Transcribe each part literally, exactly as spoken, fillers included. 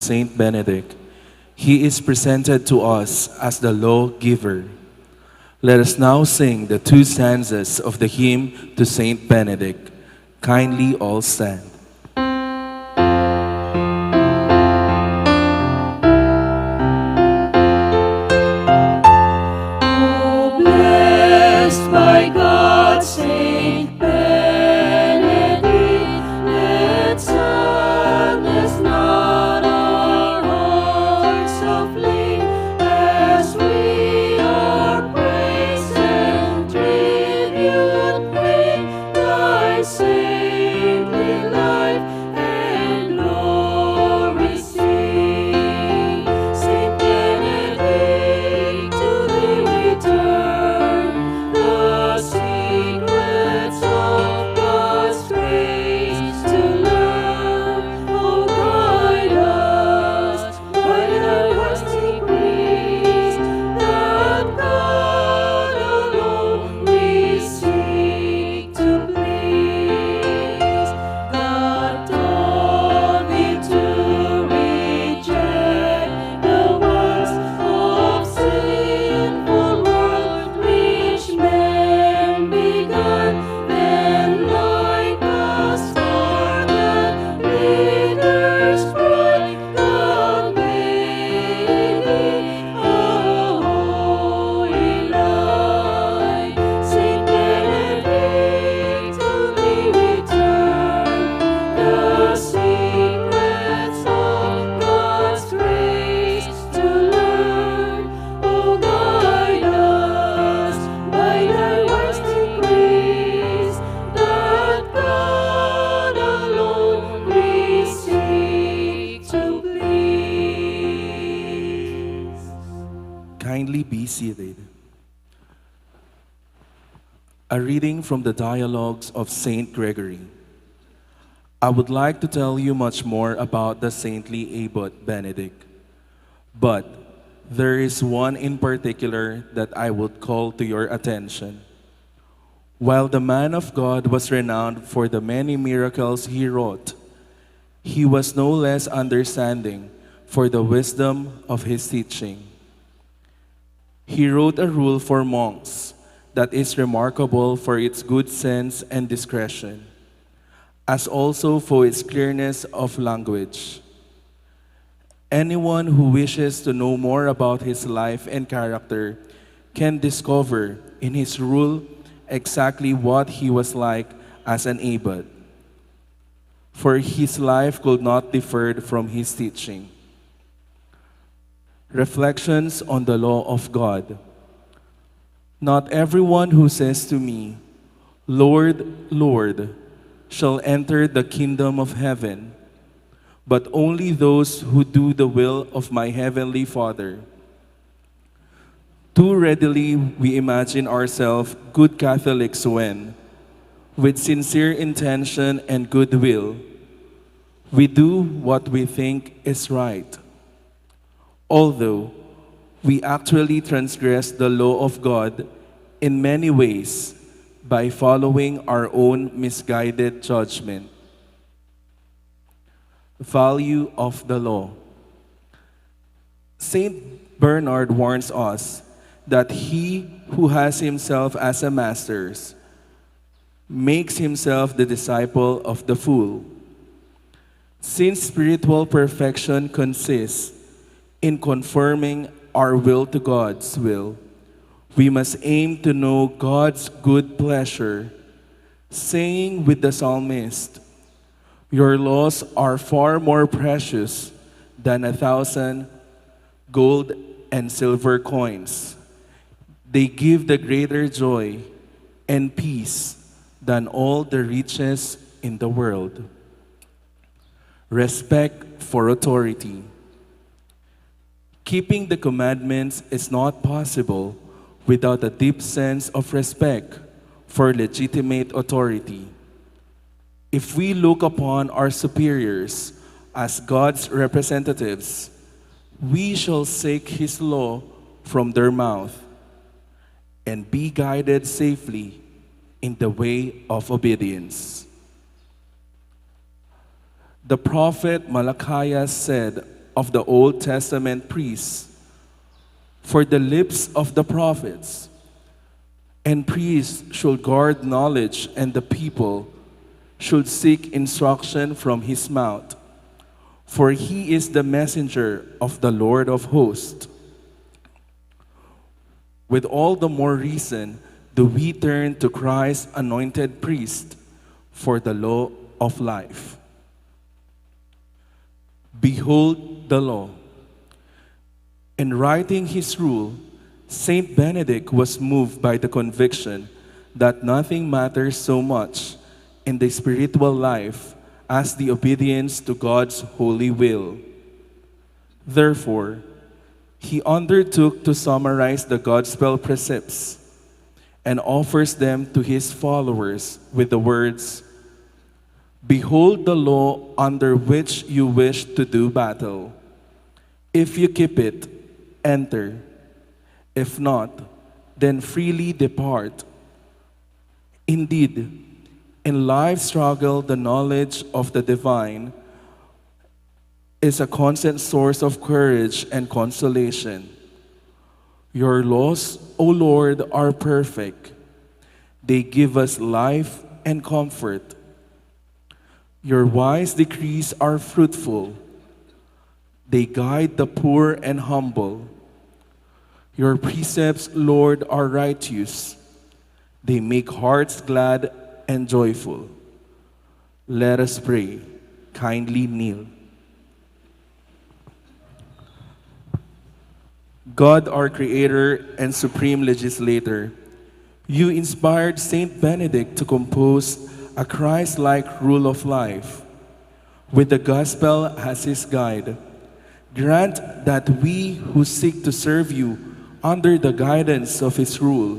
Saint Benedict. He is presented to us as the lawgiver. Let us now sing the two stanzas of the hymn to Saint Benedict. Kindly all stand. Oh, blessed by God, Saint Benedict, let sadness not our hearts afflict, as we our praise and tribute bring, thy saintly life and glory sing. Saint Benedict, to thee we turn, the secrets of God's grace to learn. O guide us by thy wise decrees, that God alone we seek to please. God taught thee to reject the works of sinful world, which man begun, then like a star that glitters bright, God made thee a holy light. Saint Benedict, to thee we turn, the secrets of God's grace to learn. O guide us by thy wise decrees, that God alone we seek to please. Kindly be seated. A reading from the Dialogues of Saint Gregory. I would like to tell you much more about the saintly Abbot Benedict, but there is one in particular that I would call to your attention. While the man of God was renowned for the many miracles he wrought, he was no less understanding for the wisdom of his teaching. He wrote a rule for monks that is remarkable for its good sense and discretion, as also for its clearness of language. Anyone who wishes to know more about his life and character can discover in his rule exactly what he was like as an abbot, for his life could not differ from his teaching. Reflections on the Law of God. Not everyone who says to me, "Lord, Lord," shall enter the kingdom of heaven, but only those who do the will of my heavenly Father. Too readily we imagine ourselves good Catholics when, with sincere intention and goodwill, we do what we think is right, although we actually transgress the law of God in many ways by following our own misguided judgment. Value of the law. Saint Bernard warns us that he who has himself as a master makes himself the disciple of the fool. Since spiritual perfection consists in conforming our will to God's will, we must aim to know God's good pleasure, saying with the psalmist, "Your laws are far more precious than a thousand gold and silver coins. They give the greater joy and peace than all the riches in the world." Respect for authority. Keeping the commandments is not possible without a deep sense of respect for legitimate authority. If we look upon our superiors as God's representatives, we shall seek his law from their mouth and be guided safely in the way of obedience. The prophet Malachi said, of the Old Testament priests, for the lips of the prophets. And priests should guard knowledge, and the people should seek instruction from his mouth. For he is the messenger of the Lord of hosts. With all the more reason do we turn to Christ, anointed priest, for the law of life. Behold the law. In writing his rule, Saint Benedict was moved by the conviction that nothing matters so much in the spiritual life as the obedience to God's holy will. Therefore, he undertook to summarize the gospel precepts and offers them to his followers with the words, "Behold the law under which you wish to do battle. If you keep it, enter. If not, then freely depart." Indeed, in life struggle, the knowledge of the divine is a constant source of courage and consolation. Your laws, O Lord, are perfect. They give us life and comfort. Your wise decrees are fruitful. They guide the poor and humble. Your precepts, Lord, are righteous. They make hearts glad and joyful. Let us pray. Kindly kneel. God, our Creator and Supreme Legislator, you inspired Saint Benedict to compose a Christ-like rule of life. With the gospel as his guide, grant that we who seek to serve you under the guidance of his rule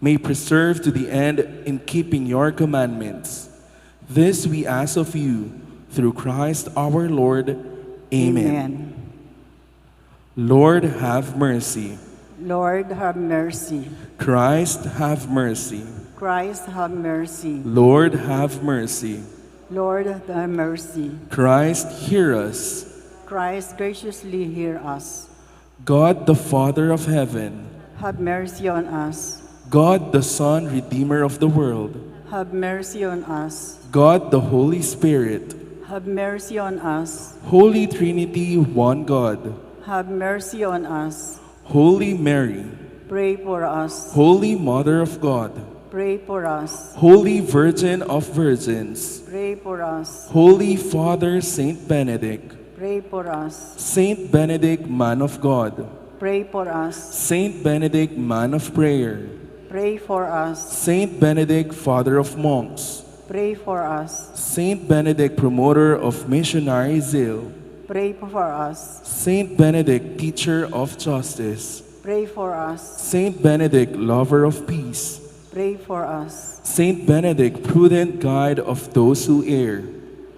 may persevere to the end in keeping your commandments. This we ask of you through Christ our Lord. Amen. Amen. Lord, have mercy. Lord, have mercy. Christ, have mercy. Christ, have mercy. Lord, have mercy. Lord, have mercy. Christ, hear us. Christ, graciously hear us. God, the Father of heaven. Have mercy on us. God, the Son, Redeemer of the world. Have mercy on us. God, the Holy Spirit. Have mercy on us. Holy Trinity, one God. Have mercy on us. Holy Mary. Pray for us. Holy Mother of God. Pray for us. Holy Virgin of Virgins. Pray for us. Holy Father Saint Benedict. Pray for us. Saint Benedict, man of God. Pray for us. Saint Benedict, man of prayer. Pray for us. Saint Benedict, father of monks. Pray for us. Saint Benedict, promoter of missionary zeal. Pray for us. Saint Benedict, teacher of justice. Pray for us. Saint Benedict, lover of peace. Pray for us. Saint Benedict, prudent guide of those who err.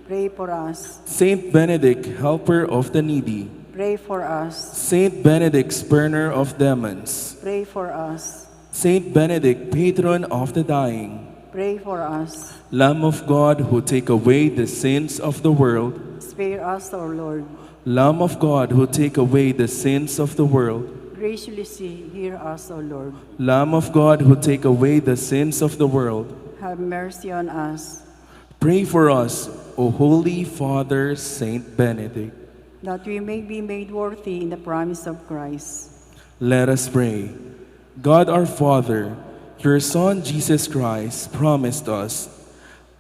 Pray for us. Saint Benedict, helper of the needy. Pray for us. Saint Benedict, spurner of demons. Pray for us. Saint Benedict, patron of the dying. Pray for us. Lamb of God, who take away the sins of the world. Spare us, O Lord. Lamb of God, who take away the sins of the world. Graciously hear us, O Lord. Lamb of God, who take away the sins of the world. Have mercy on us. Pray for us, O Holy Father Saint Benedict. That we may be made worthy in the promise of Christ. Let us pray. God our Father, your Son Jesus Christ promised us,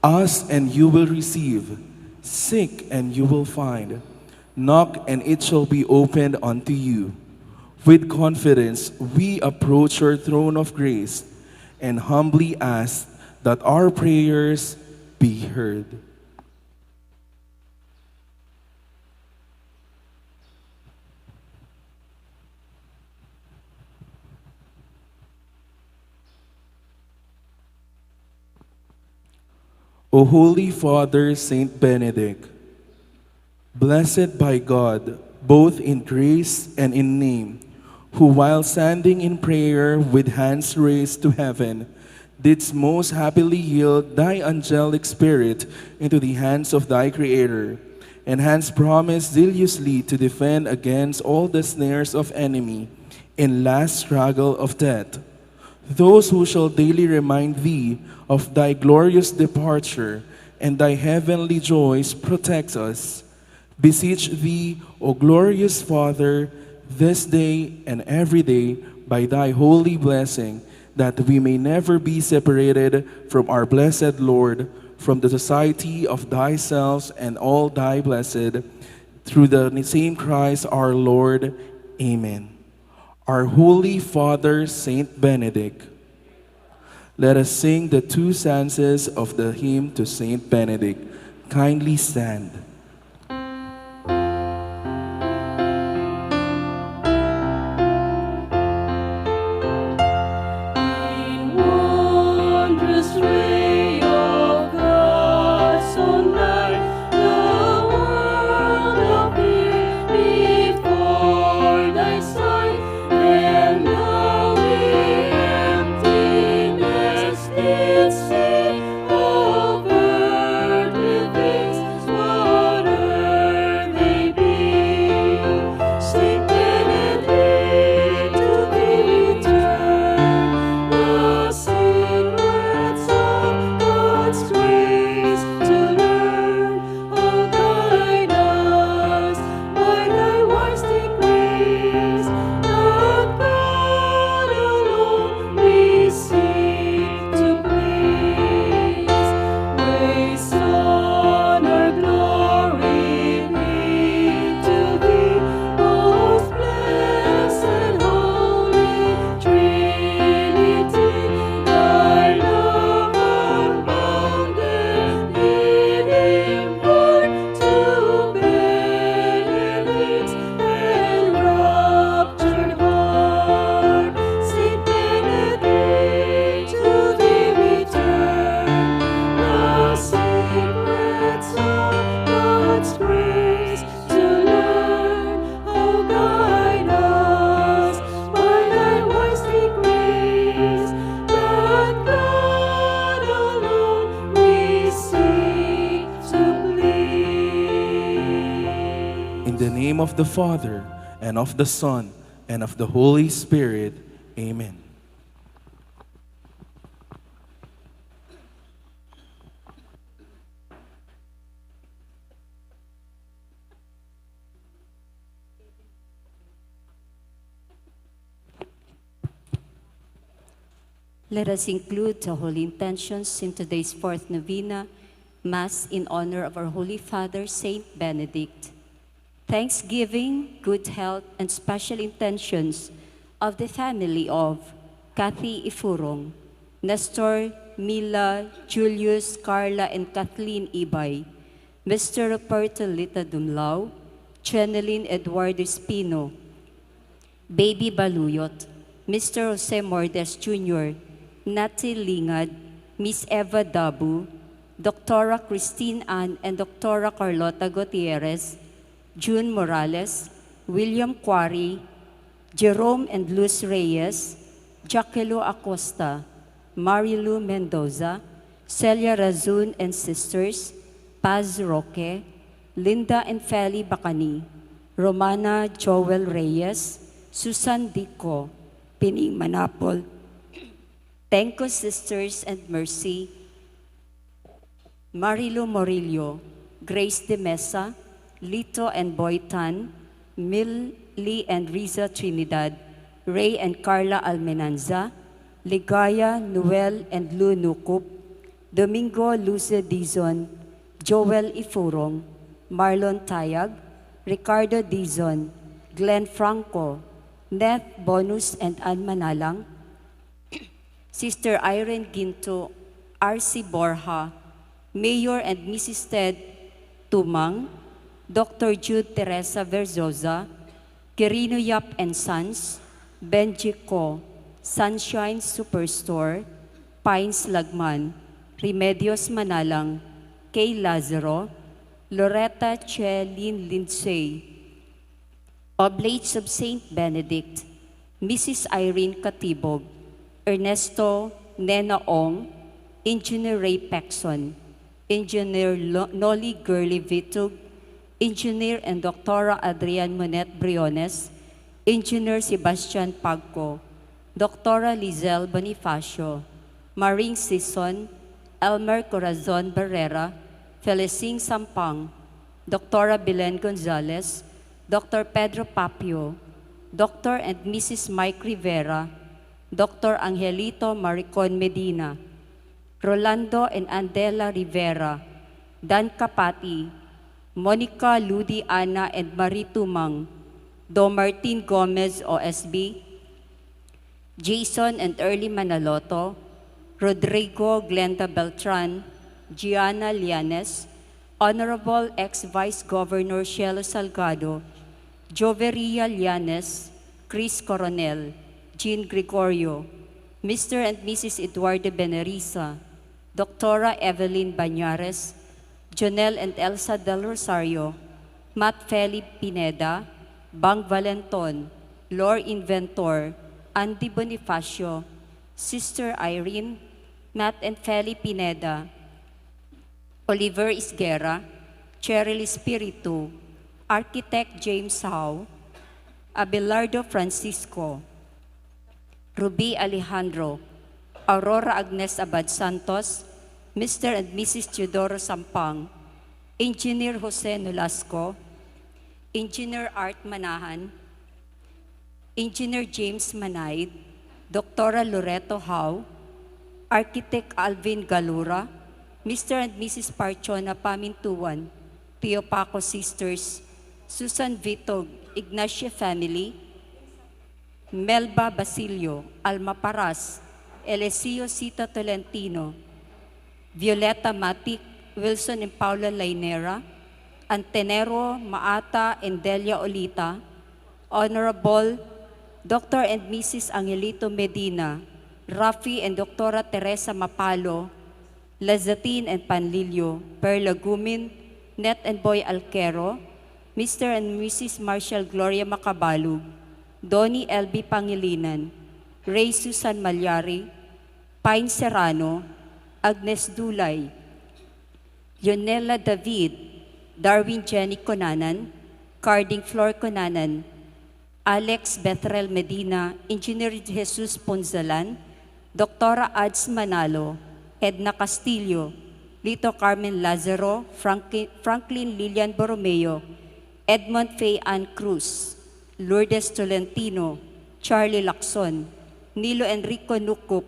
"Ask and you will receive, seek and you will find, knock and it shall be opened unto you." With confidence, we approach your throne of grace and humbly ask that our prayers be heard. O Holy Father Saint Benedict, blessed by God, both in grace and in name, who, while standing in prayer with hands raised to heaven, didst most happily yield thy angelic spirit into the hands of thy Creator, and hands promised zealously to defend against all the snares of enemy in last struggle of death. Those who shall daily remind thee of thy glorious departure and thy heavenly joys protect us. Beseech thee, O glorious Father, this day and every day by thy holy blessing, that we may never be separated from our blessed Lord, from the society of thyself and all thy blessed, through the same Christ our Lord. Amen. Our Holy Father, Saint Benedict. Let us sing the two stanzas of the hymn to Saint Benedict. Kindly stand. In wondrous ray of God's own light, the world appeared before thy sight, and thou in emptiness didst see all earthly things, whate'er they be. Saint Benedict, to thee we turn, the secrets of God's grace to learn. O guide us by thy wise decrees, that God alone we seek to please. Praise, honor, glory be to thee, most blessed Holy Trinity. Thy love unbounded did impart to Benedict's enraptured heart. Saint Benedict, to thee we turn, the secrets of God's grace to learn. O guide us by thy wise decrees, that God alone we seek to please. In the name of the Father, and of the Son, and of the Holy Spirit. Amen. Let us include the holy intentions in today's fourth novena, Mass in honor of our Holy Father, Saint Benedict. Thanksgiving, good health, and special intentions of the family of Kathy Ifurong, Nestor, Mila, Julius, Carla, and Kathleen Ibay, Mister Roberto Lita Dumlao, Chenelyn Eduardo Espino, Baby Baluyot, Mister Jose Mordes Junior, Natty Lingad, Miss Eva Dabu, Doctora Christine Ann and Doctora Carlota Gutierrez, June Morales, William Quarry, Jerome and Luz Reyes, Jaquelo Acosta, Marilu Mendoza, Celia Razun and sisters, Paz Roque, Linda and Feli Bacani, Romana Joel Reyes, Susan Dico, Pining Manapol, Tengko Sisters and Mercy, Marilu Morillo, Grace de Mesa, Lito and Boy Tan, Milly and Riza Trinidad, Ray and Carla Almenanza, Ligaya, Noel and Lou Nucup, Domingo Luce Dizon, Joel Ifurong, Marlon Tayag, Ricardo Dizon, Glenn Franco, Neth Bonus and Ann Manalang, Sister Irene Ginto, R C Borja, Mayor and Missus Ted Tumang, Doctor Jude Teresa Verzosa, Quirino Yap and Sons, Benji Co, Sunshine Superstore, Pines Lagman, Remedios Manalang, Kay Lazaro, Loretta Che Lin Lindsay, Oblates of Saint Benedict, Missus Irene Catibog, Ernesto Nena Ong, Engineer Ray Pexon, Engineer Lo-, Nolly Gurley Vitug, Engineer and Doctora Adrian Monet Briones, Engineer Sebastian Pagco, Doctora Lizelle Bonifacio, Maring Sison, Elmer Corazon Barrera, Felicing Sampang, Doctora Belen Gonzalez, Doctor Pedro Papio, Doctor and Missus Mike Rivera, Doctor Angelito Maricon Medina, Rolando and Andela Rivera, Dan Capati, Monica, Ludi, Ana, and Marie Tumang, Do Martin Gomez, O S B, Jason and Early Manaloto, Rodrigo, Glenda Beltran, Gianna Llanes, Honorable ex-Vice Governor Cielo Salgado, Joveria Llanes, Chris Coronel, Jean Gregorio, Mister and Missus Eduardo Beneriza, Doctora Evelyn Bañares, Jonel and Elsa Del Rosario, Matt Feli Pineda, Bang Valenton, Lor Inventor, Andy Bonifacio, Sister Irene, Matt and Feli Pineda, Oliver Isguera, Cheryl Espiritu, Architect James Howe, Abelardo Francisco, Ruby Alejandro, Aurora Agnes Abad Santos, Mister and Missus Teodoro Sampang, Engineer Jose Nolasco, Engineer Art Manahan, Engineer James Manaid, Doctora Loreto Howe, Architect Alvin Galura, Mister and Missus Parchona Pamintuan, Pio Paco Sisters, Susan Vitog, Ignacio family, Melba Basilio, Alma Paras, Elesio Sita Tolentino, Violeta Matic, Wilson and Paula Lainera, Antenero Maata and Delia Olita, Honorable Doctor and Missus Angelito Medina, Rafi and Doctora Teresa Mapalo, Lazatin and Panlilio, Perla Gumin, Net and Boy Alquero, Mister and Missus Marshall Gloria Macabalug, Donnie L B Pangilinan, Ray Susan Malyari, Pine Serrano, Agnes Dulay, Leonela David, Darwin Jenny Conanan, Carding Flor Conanan, Alex Bethrel Medina, Engineer Jesus Ponzalan, Doctora Ads Manalo, Edna Castillo, Lito Carmen Lazaro, Franki-, Franklin Lilian Borromeo, Edmond Faye Ann Cruz, Lourdes Tolentino, Charlie Lacson, Nilo Enrico Nucup,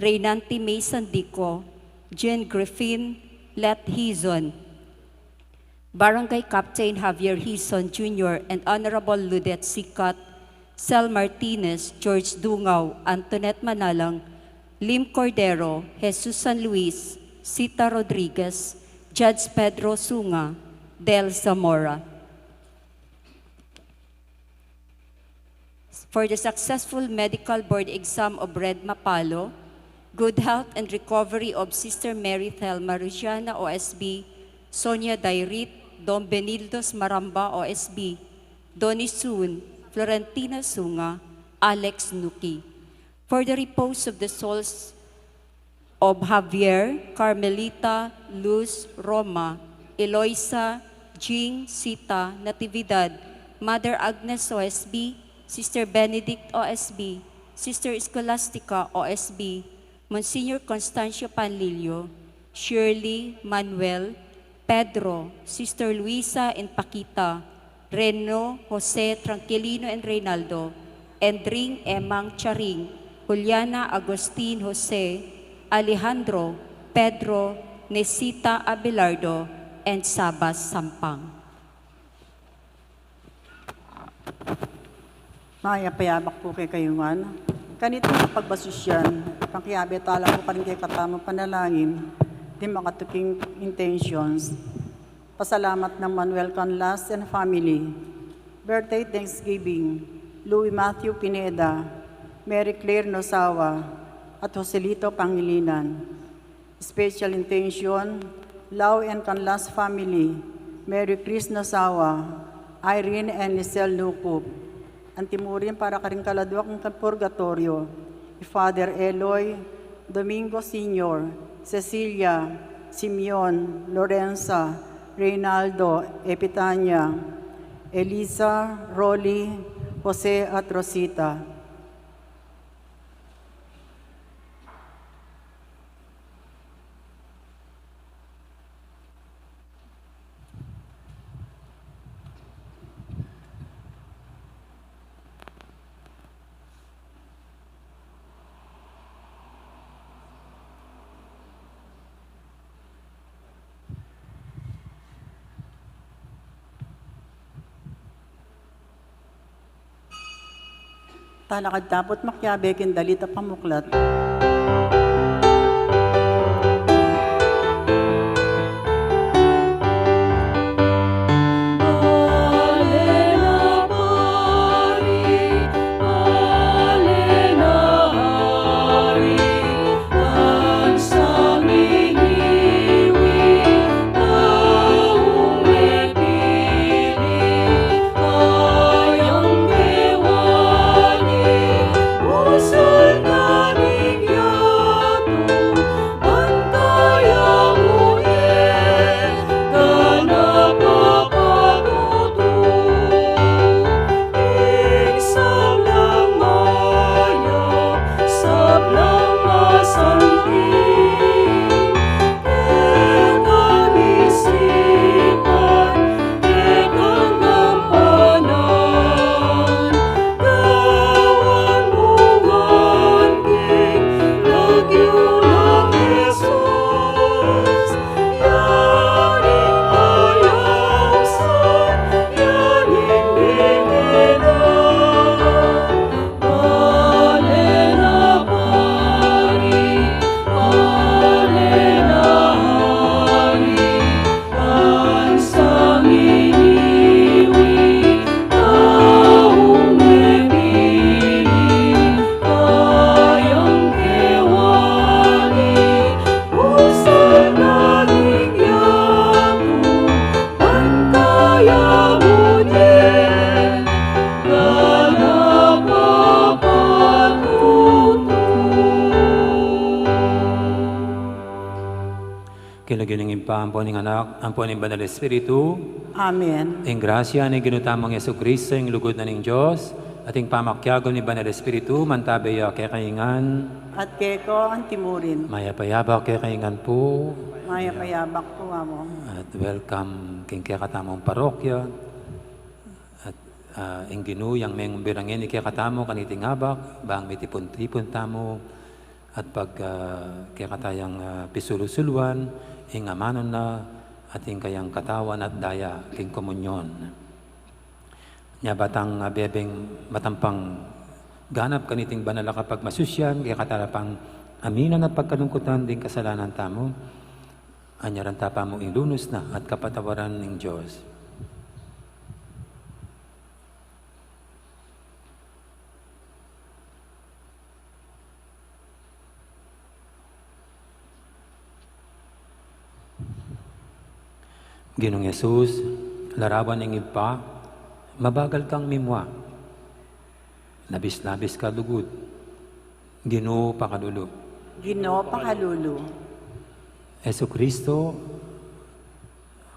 Reynanti May Sandico, Jane Griffin, Let Hizon, Barangay Captain Javier Hizon Junior and Honorable Ludet Sikat, Sel Martinez, George Dungao, Antoinette Manalang, Lim Cordero, Jesus San Luis, Sita Rodriguez, Judge Pedro Sunga, Del Zamora. For the successful medical board exam of Red Mapalo, good health and recovery of Sister Mary Thelma Rusiana, O S B, Sonia Dairit, Don Benildos Maramba, O S B, Donny Sun, Florentina Sunga, Alex Nuki. For the repose of the souls of Javier, Carmelita, Luz, Roma, Eloisa, Jing, Sita, Natividad, Mother Agnes, O S B, Sister Benedict, O S B, Sister Scholastica, O S B, Monsignor Constancio Panlilio, Shirley, Manuel, Pedro, Sister Luisa and Paquita, Reno, Jose, Tranquilino and Reynaldo, Endring, Emang, Charing, Juliana, Agustin, Jose, Alejandro, Pedro, Nesita, Abelardo, and Sabas Sampang. Mayap a yabak pu kekayu ngan. Kaniting pagbasusyan, pakiabe tala pu karing kekatamung panalangin, ding makatuking intentions. Pasalamat nang Manuel Canlas and family. Birthday Thanksgiving, Louis Matthew Pineda, Mary Claire Nosawa, at Joselito Pangilinan. Special intention, Lau and Canlas family, Mary Chris Nosawa, Irene and Lisel Nucup. Antimurin para karing kaladua king purgatoryo, i Father Eloy, Domingo Senior, Cecilia, Simeon, Lorenza, Reynaldo, Epitania, Elisa, Rolly, Jose at Rosita. Talakad ta pu't makiabe king dalit a pamuklat. King lagyu ning Ibpa, ampo ning Anak, ampo ning Banal Espiritu. Amen. Ing grasya ning Ginu tamung Jesucristo, ing lugud na ning Dios, at ing pamakiabe ning Banal Espiritu, mantabe ya kekayu ngan. At keka antimurin. Mayap a abak kekayu ngan pu. Mayap a abak pu, Among. At welcome king kekatamung parokya. At, ah, ing Ginu yang mengumbirangin kekatamu kaniting abak, bang mitipun-tipun tamu, at pag, ah, kekatayang, ah, pisulu-suluan, ing amanu na, at ing kayang katawan at daya, king komunyon. Nya ba tang, ah, bebeng matampang ganap kaniting banal a kapagmasusian, kekata la pang aminan at pagkalungkutan ding kasalanan tamu, anyaran ta pa mu ing lunus na at kapatawaran ning Dios. Ginung Jesus, larawan ning Ibpa, mabagal kang mimua. Labis-labis ka lugud. Ginu, pakalulu. Ginu, pakalulu. Jesucristo,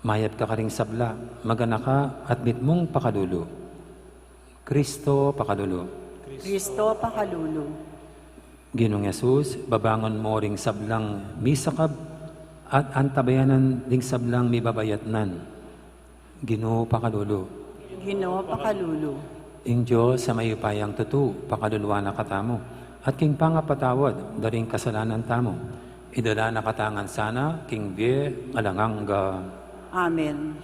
mayap ka karing sabla, maganaka at mitmung pakalulu. Cristo, pakalulu. Cristo, pakalulu. Ginung Jesus, babangun mu ring sablang misakab at antabayanan ding sablang mibabayatnan. Ginu, pakalulu. Ginu, pakalulu. Ing Dios a mayupayang tutu, pakaluluan na katamu, at king pangapatawad da ring kasalanan tamu, idala na katamu ngan sana king bie alang angga. Amen.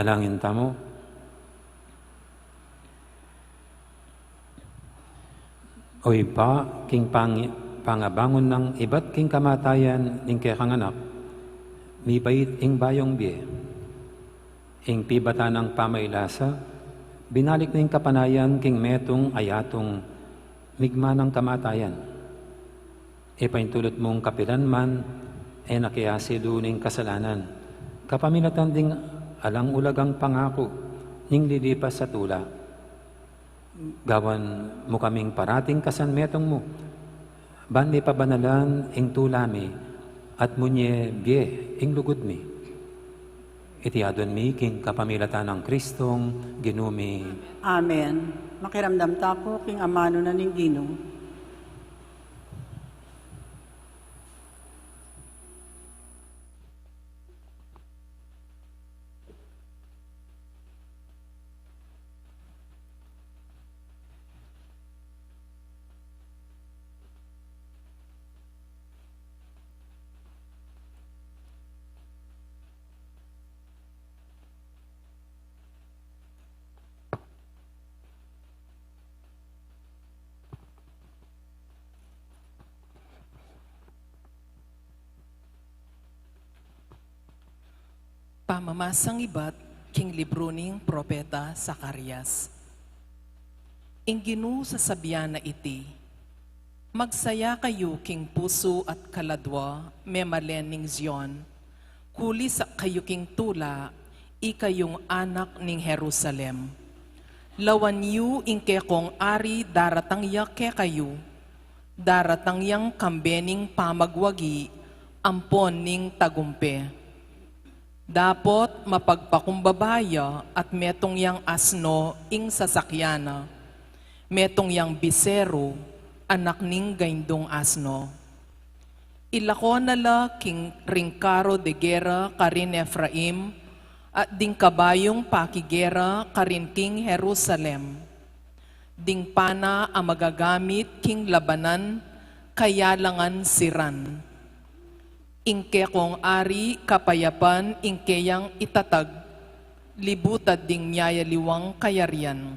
Langin tamu. O Ibpa, king pang-, pangabangun nang ibat king kamatayan ning kekang Anak, mibait ing bayung bie. Ing pibatan nang pamailasa, binalik na ing kapanayan king metung a yatung migman nang kamatayan. Ipaintulut mung kapilan man, e na ke asilu ning kasalanan, kapamilatan ding alang ulagang pangaku ning lilipas a tula. Gawan mu kaming parating kasanmetung mu, ban mipabanalan ing tula mi, at munye bie ing lugud mi. Iti adwan mi king kapamilatan nang Kristong Ginu mi. Amen. Makiramdam taku king amanu na ning Ginu. Pamamasang ibat king libru ning propeta Zacarias. Ing Ginu sasabian na iti, magsaya kayu king pusu at kaladwa, memalen ning Zion, kulis kayu king tula, ikayung anak ning Jerusalem. Lawan yu ing kekong ari daratang ya kekayu, daratang yang kambe ning pamagwagi ampon ning tagumpe. Dapot mapagpakumbaba ya at metung yang asno ing sasakyan na, metung yang biseru, anak ning gaindung asno. Ilako na la king ringkaro de gera karin Efraim, at ding kabayung pakigera karin king Jerusalem. Ding pana a magagamit king labanan, kayalangan siran. Ing kekong ari kapayapan ing keyang itatag, libutad ding miyayaliwang kayarian.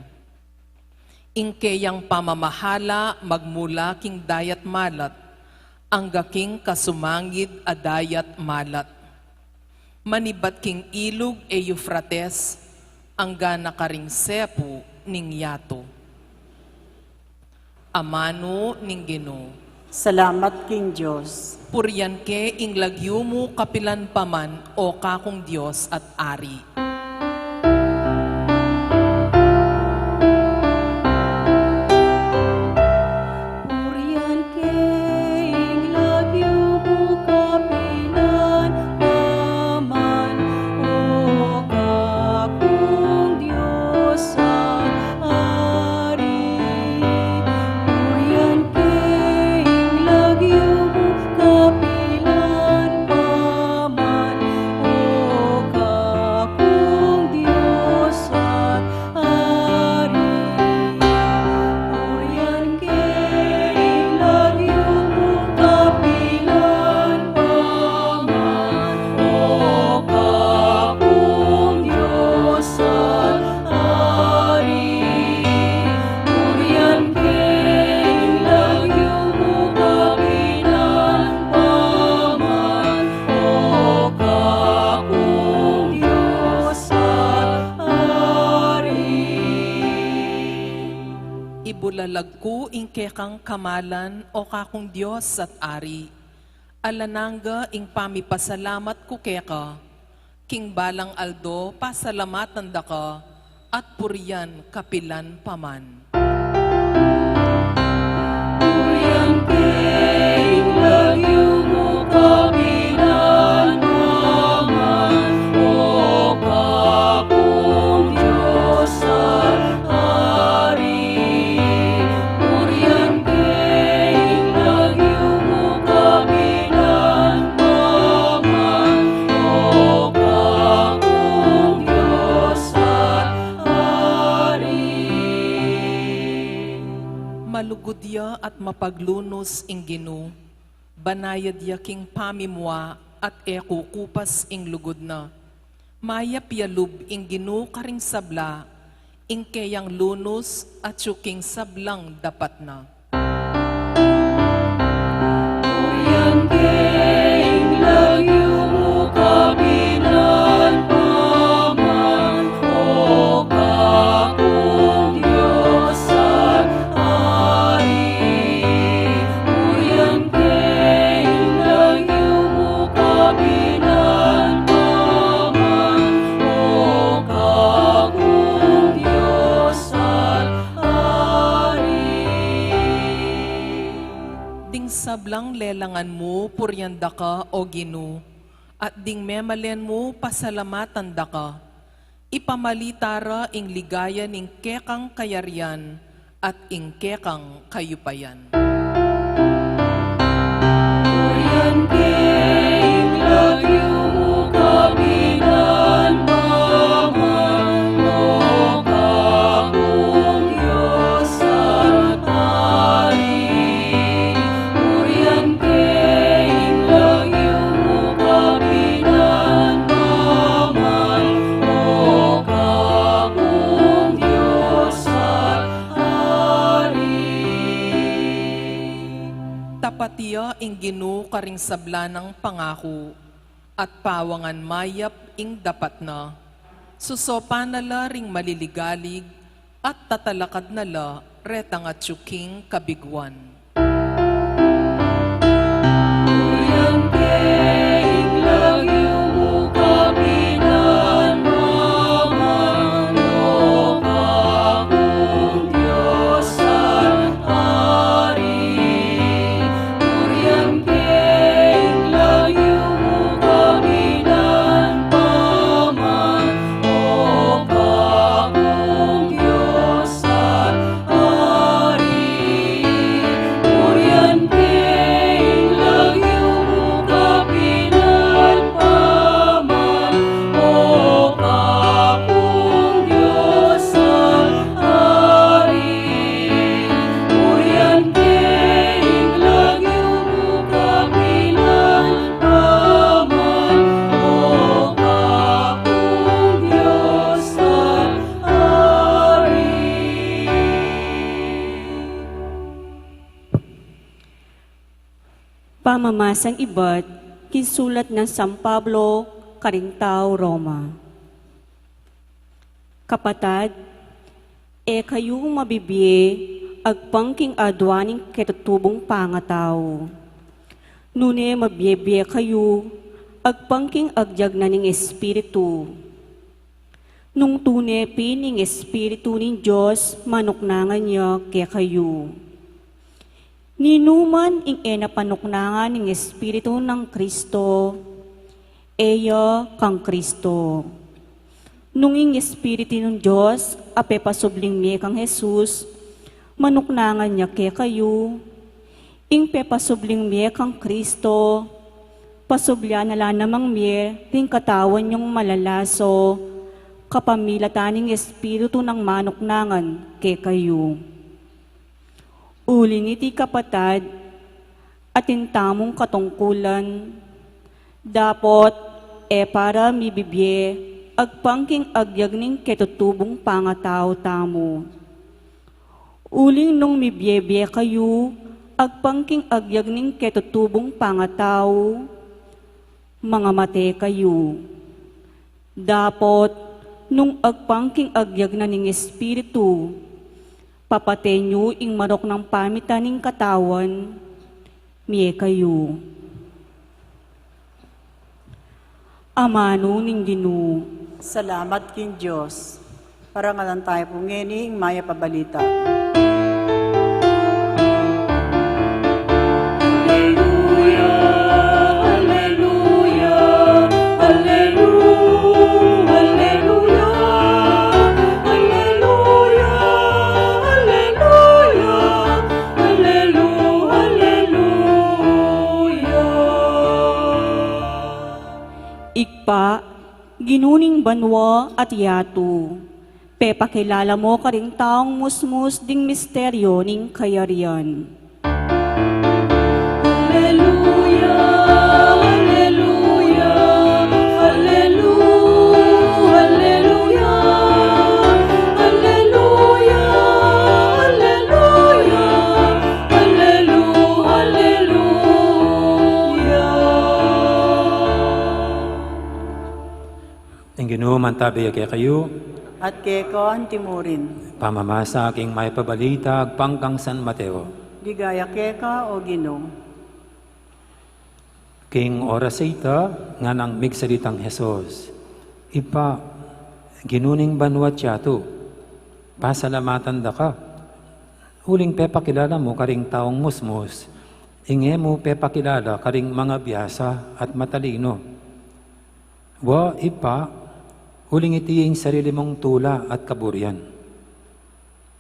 Ing keyang pamamahala magmula king dayat malat, angga king kasumangid a dayat malat. Manibat king ilug e Eufrates, angga na karing sepu ning yatu. Amanu ning Ginu. Salamat king Dios. Purian ke ing lagyu mu kapilan pa man, o kakung Dios at Ari. Purian ke ing lagyu mu kapilan pa man, o kakung Dios at Ari. Purian ke ing lagyu mu kapilan pa man, o kakung Dios at Ari. Purian ke ing lagyu mu kapilan pa man, o kakung Dios at Ari. Purian ke ing lagyu mu kapilan pa man, o kakung Dios at Ari. Ibulalag ku ing kekang kamalan, o kakung Dios at Ari. Alang angga ing pamipasalamat ku keka. King balang aldo pasalamatan da ka, at purian kapilan pa man. Purian ke ing lagyu mu kapilan pa man, o kakung Dios at Ari. Purian ke ing lagyu mu kapilan pa man, o kakung Dios at Ari. Malugud ya at mapaglunus ing Ginu, banayad ya king pamimua at e kukupas ing lugud na. Mayap ya lub ing Ginu karing sabla, ing keyang lunus atyu king sablang dapat na. Purian ke ing lagyu mu, kapilan paman, o Kakung Dios at Ari. Purian ke ing lagyu mu, kapilan paman, o Kakung Dios at Ari. Ding sablang lelangan mu, purian da ka, o Ginu, at ding memalen mu, pasalamatan da ka. Ipamalita ra ing ligaya ning kekang kayarian at ing kekang kayupayan. Purian ke ing lagyu mu, kapilan paman, o Kakung Dios at Ari. Purian ke ing lagyu mu, kapilan paman, o Kakung Dios at Ari. Tapat ya ing Ginu karing sabla nang pangaku, at pawangan mayap ing dapat na. Susopan na la ring maliligalig, at tatalakad na la retang atyu king kabiguan. Purian ke ing lagyu mu, kapilan paman, o Kakung Dios at Ari. Purian ke ing lagyu mu, kapilan paman, o Kakung Dios at Ari. Purian ke ing lagyu mu, kapilan paman, o Kakung Dios at Ari. Purian ke ing lagyu mu, kapilan paman, o Kakung Dios at Ari. Pamamasang ibat king sulat nang San Pablo karing taga Roma. Kapatad, e kayu mabibie agpang king adua ning ketutubung pangatau. Nune mabie-bie kayu agpang king agyag na ning Espiritu. Nung tune pin ing Espiritu ning Dios manuknangan ya kekayu. Ninuman ing e na panuknangan ning Espiritu nang Kristo, e ya kang Kristo. Nung ing Espiritu ning Dios a pepasubling mie kang Jesus manuknangan ya kekayu, ing pepasubling mie kang Kristo, pasublian na la namang mie ring katawan yung malalaso, kapamilatan ning Espiritu nang manuknangan kekayu. Uli niti, kapatad, atin tamung katungkulan, dapot e para mibibie agpang king agyag ning ketutubung pangatau tamu. Uling nung mibie-bie kayu agpang king agyag ning ketutubung pangatau, mangamate kayu. Dapot nung agpang king agyag na ning Espiritu, papaten yu ing marok nang pamitan ning katawan, mie kayu. Amanu ning Ginu. Salamat king Dios. Parangalan tamu pu ngeni ing mayap a balita. Alleluia, alleluia, alleluia, alleluia, alleluia, alleluia, alleluia. Ibpa, Ginu ning banua at yatu, pepakilala mu karing taung musmus ding misteryo ning kayarian. Alleluia, alleluia, alleluia, Mantabi ya kekayu. At keka antimurin. Pamamasa king mayap a balita agpang kang San Mateo. Ligaya keka, O Ginu. King oras a ita, nganang migsalitang Jesus, Ibpa, Ginu ning banua at yatu, pasalamatan da ka. Uling pepakilala mu karing taung musmus ing e mu pepakilala karing mangabiasa at matalinu. Wa, Ibpa, uling iti ing sarili mung tula at kaburian.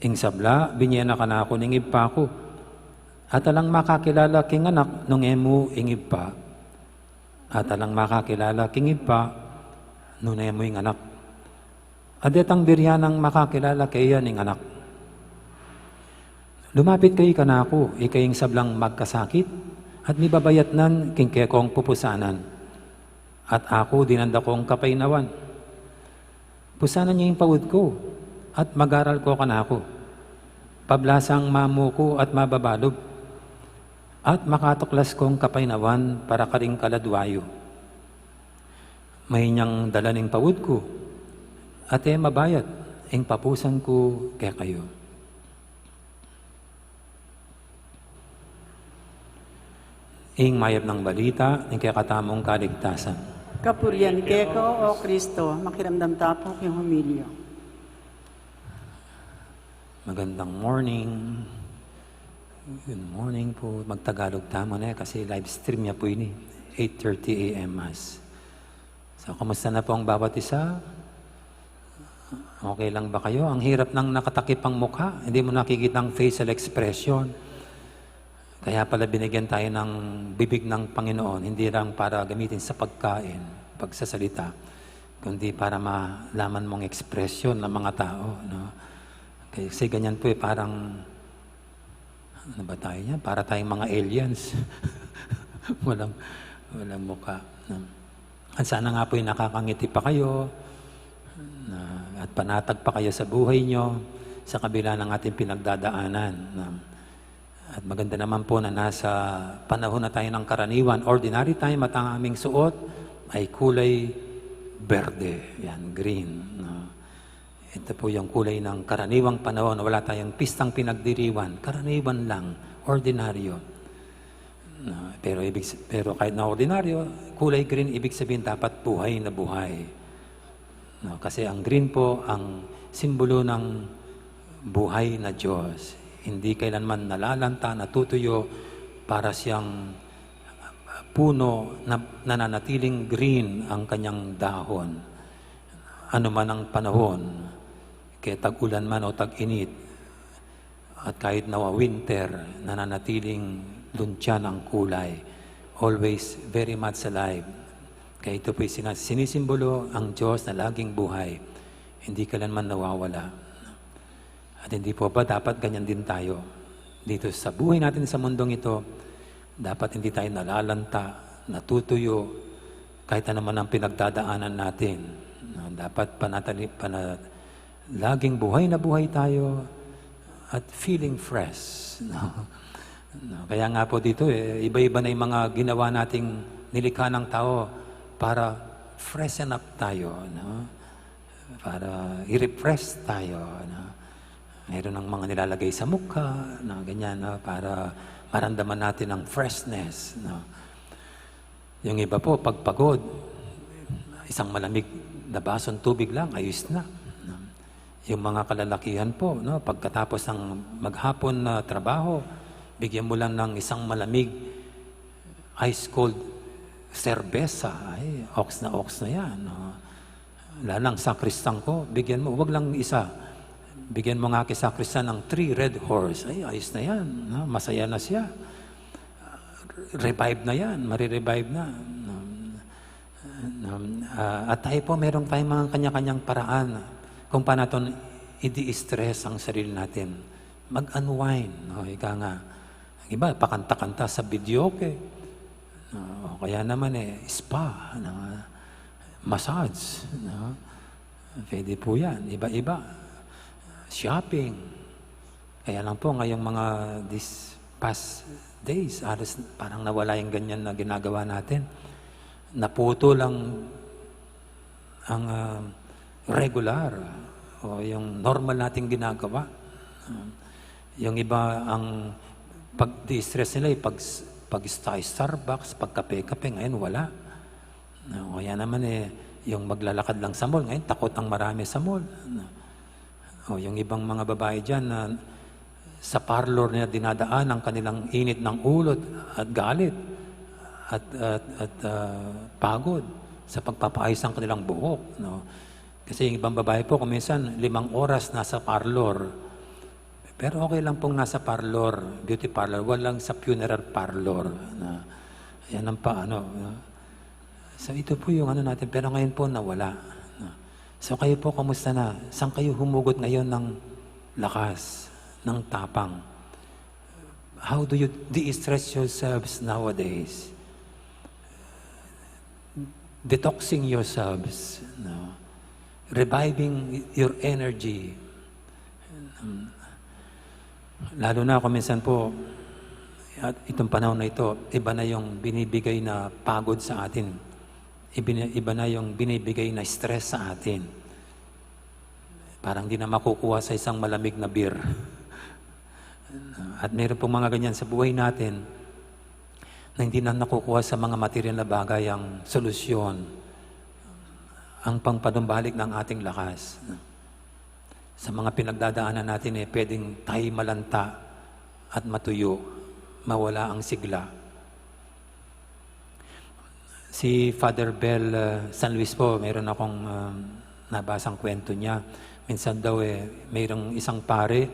Ing sabla, binye na kanaku ning Ibpa ku. At alang makakilala king Anak nung e mu ing Ibpa. At alang makakilala king Ibpa nung e mu ing Anak. At detang buri nang makakilala keya ning Anak. Lumapit kayu kanaku, ikayu ing sablang magkasakit at mibabayatnan king kekong pupusanan. At aku dinan da kong kapainawan. Pusanan yu ing paud ku at mag-aral ko kanaku. Pablasang mamuku at mababalub, at makatuklas kong kapainawan para karing kaladua yu. Mahinang dalan ing paud ku, at e mabayat ing papusan ku kekayu. Ing mayap nang balita ning kekatamung kaligtasan. Kapurian keka, O Kristo. Makiramdam ta pu king homilya. Magandang morning. Good morning po. Magtagalog tamu ne kasi live stream ya po ini. Eight thirty A M Mass. So, kumusta na po ang bawat isa? Okay lang ba kayo? Ang hirap ng nakatakip ang mukha. Hindi mo nakikita ang facial expression. Kaya pala binigyan tayo ng bibig ng Panginoon, hindi lang para gamitin sa pagkain, pagsasalita, kundi para malaman mong ekspresyon ng mga tao, no? Kasi ganyan po eh, parang, ano ba tayo niyan? Para tayong mga aliens. Walang, walang mukha, no? At sana nga po'y nakakangiti pa kayo, na, at panatag pa kayo sa buhay nyo, sa kabila ng ating pinagdadaanan, no? At maganda naman po na nasa panahon na tayo ng karaniwan, ordinary time, at ang aming suot ay kulay berde, yan, green, no? Ito po yung kulay ng karaniwang panahon, wala tayong pistang pinagdiriwan, karaniwan lang, ordinaryo. No? Pero, ibig, pero kahit na ordinaryo, kulay green, ibig sabihin dapat buhay na buhay. No? Kasi ang green po, ang simbolo ng buhay na Diyos. Hindi kailanman nalalanta, natutuyo, para siyang puno na nananatiling green ang kanyang dahon. Ano man ang panahon, kaya tag-ulan man o tag-init, at kahit na winter, nananatiling luntyan ang kulay. Always very much alive. Kaya ito po'y sina-, sinisimbolo ang Diyos na laging buhay. Hindi kailanman nawawala. At hindi po ba dapat ganyan din tayo? Dito sa buhay natin sa mundong ito, dapat hindi tayo nalalanta, natutuyo, kahit ano man ang pinagdadaanan natin. No, dapat panatali-, pana-, laging buhay na buhay tayo at feeling fresh, no? No, kaya nga po dito, eh, iba-iba na yung mga ginawa nating nilikha ng tao para freshen up tayo, no? Para i-refresh tayo, no? Meron ng mga nilalagay sa mukha, no? Ganyan, no? Para maramdaman natin ang freshness, no? Yung iba po, pag pagod, isang malamig na basong tubig lang, ayos na, no? Yung mga kalalakihan po, no? Pagkatapos ng maghapon na trabaho, bigyan mo lang ng isang malamig, ice cold serbesa, ay, oks na oks na yan, no? Wala lang, sakristan ko, bigyan mo, wag lang isa. Bigyan mo nga kay sakristan ng three Red Horse. Ay, ayos na yan, no? Masaya na siya. Revive na yan, marirevive na. No? No? Ah, at tayo po, meron tayong mga kanya-kanyang paraan kung paano natin i-de-stress ang sarili natin. Mag-unwind, no? Ika nga, ang iba, pakanta-kanta sa videoke. No? O kaya naman, eh, spa, no? Massage, no? Pwede po yan. Iba-iba. Shopping. Kaya lang po, ngayong mga this past days, halos parang nawala yung ganyan na ginagawa natin. Naputol ang, ang, ah, regular o yung normal nating ginagawa. Yung iba, ang pag-distress nila ay pag, pag-Starbucks, pagkape-kape, ngayon wala. O yan naman eh, yung maglalakad lang sa mall, ngayon takot ang marami sa mall. O yung ibang mga babae dyan na sa parlor nila dinadaan ang kanilang init ng ulo at galit at, at, at, ah, pagod sa pagpapaayos ng kanilang buhok, no? Kasi yung ibang babae po, kung minsan, limang oras nasa parlor. Pero okay lang pong nasa parlor, beauty parlor, walang sa funeral parlor. Na, yan ang paano, no? So, ito po yung ano natin, pero ngayon po nawala, no? So, kayo po, kamusta na? Saan kayo humugot ngayon ng lakas, ng tapang? How do you de-stress yourselves nowadays? Detoxing yourselves, no? Reviving your energy. Um, lalo na kung minsan po, at itong panahon na ito, iba na yung binibigay na pagod sa atin. Iba na, iba na yung binibigay na stress sa atin. Parang di na makukuha sa isang malamig na beer. At meron pong mga ganyan sa buhay natin na hindi na nakukuha sa mga material na bagay ang solusyon, ang pangpanumbalik ng ating lakas. Sa mga pinagdadaanan natin, eh, pwedeng tayo malanta at matuyo, mawala ang sigla. Si Father Bel, ah, San Luis po, meron akong, ah, nabasang kwento niya. Minsan daw, eh, mayroong isang pare,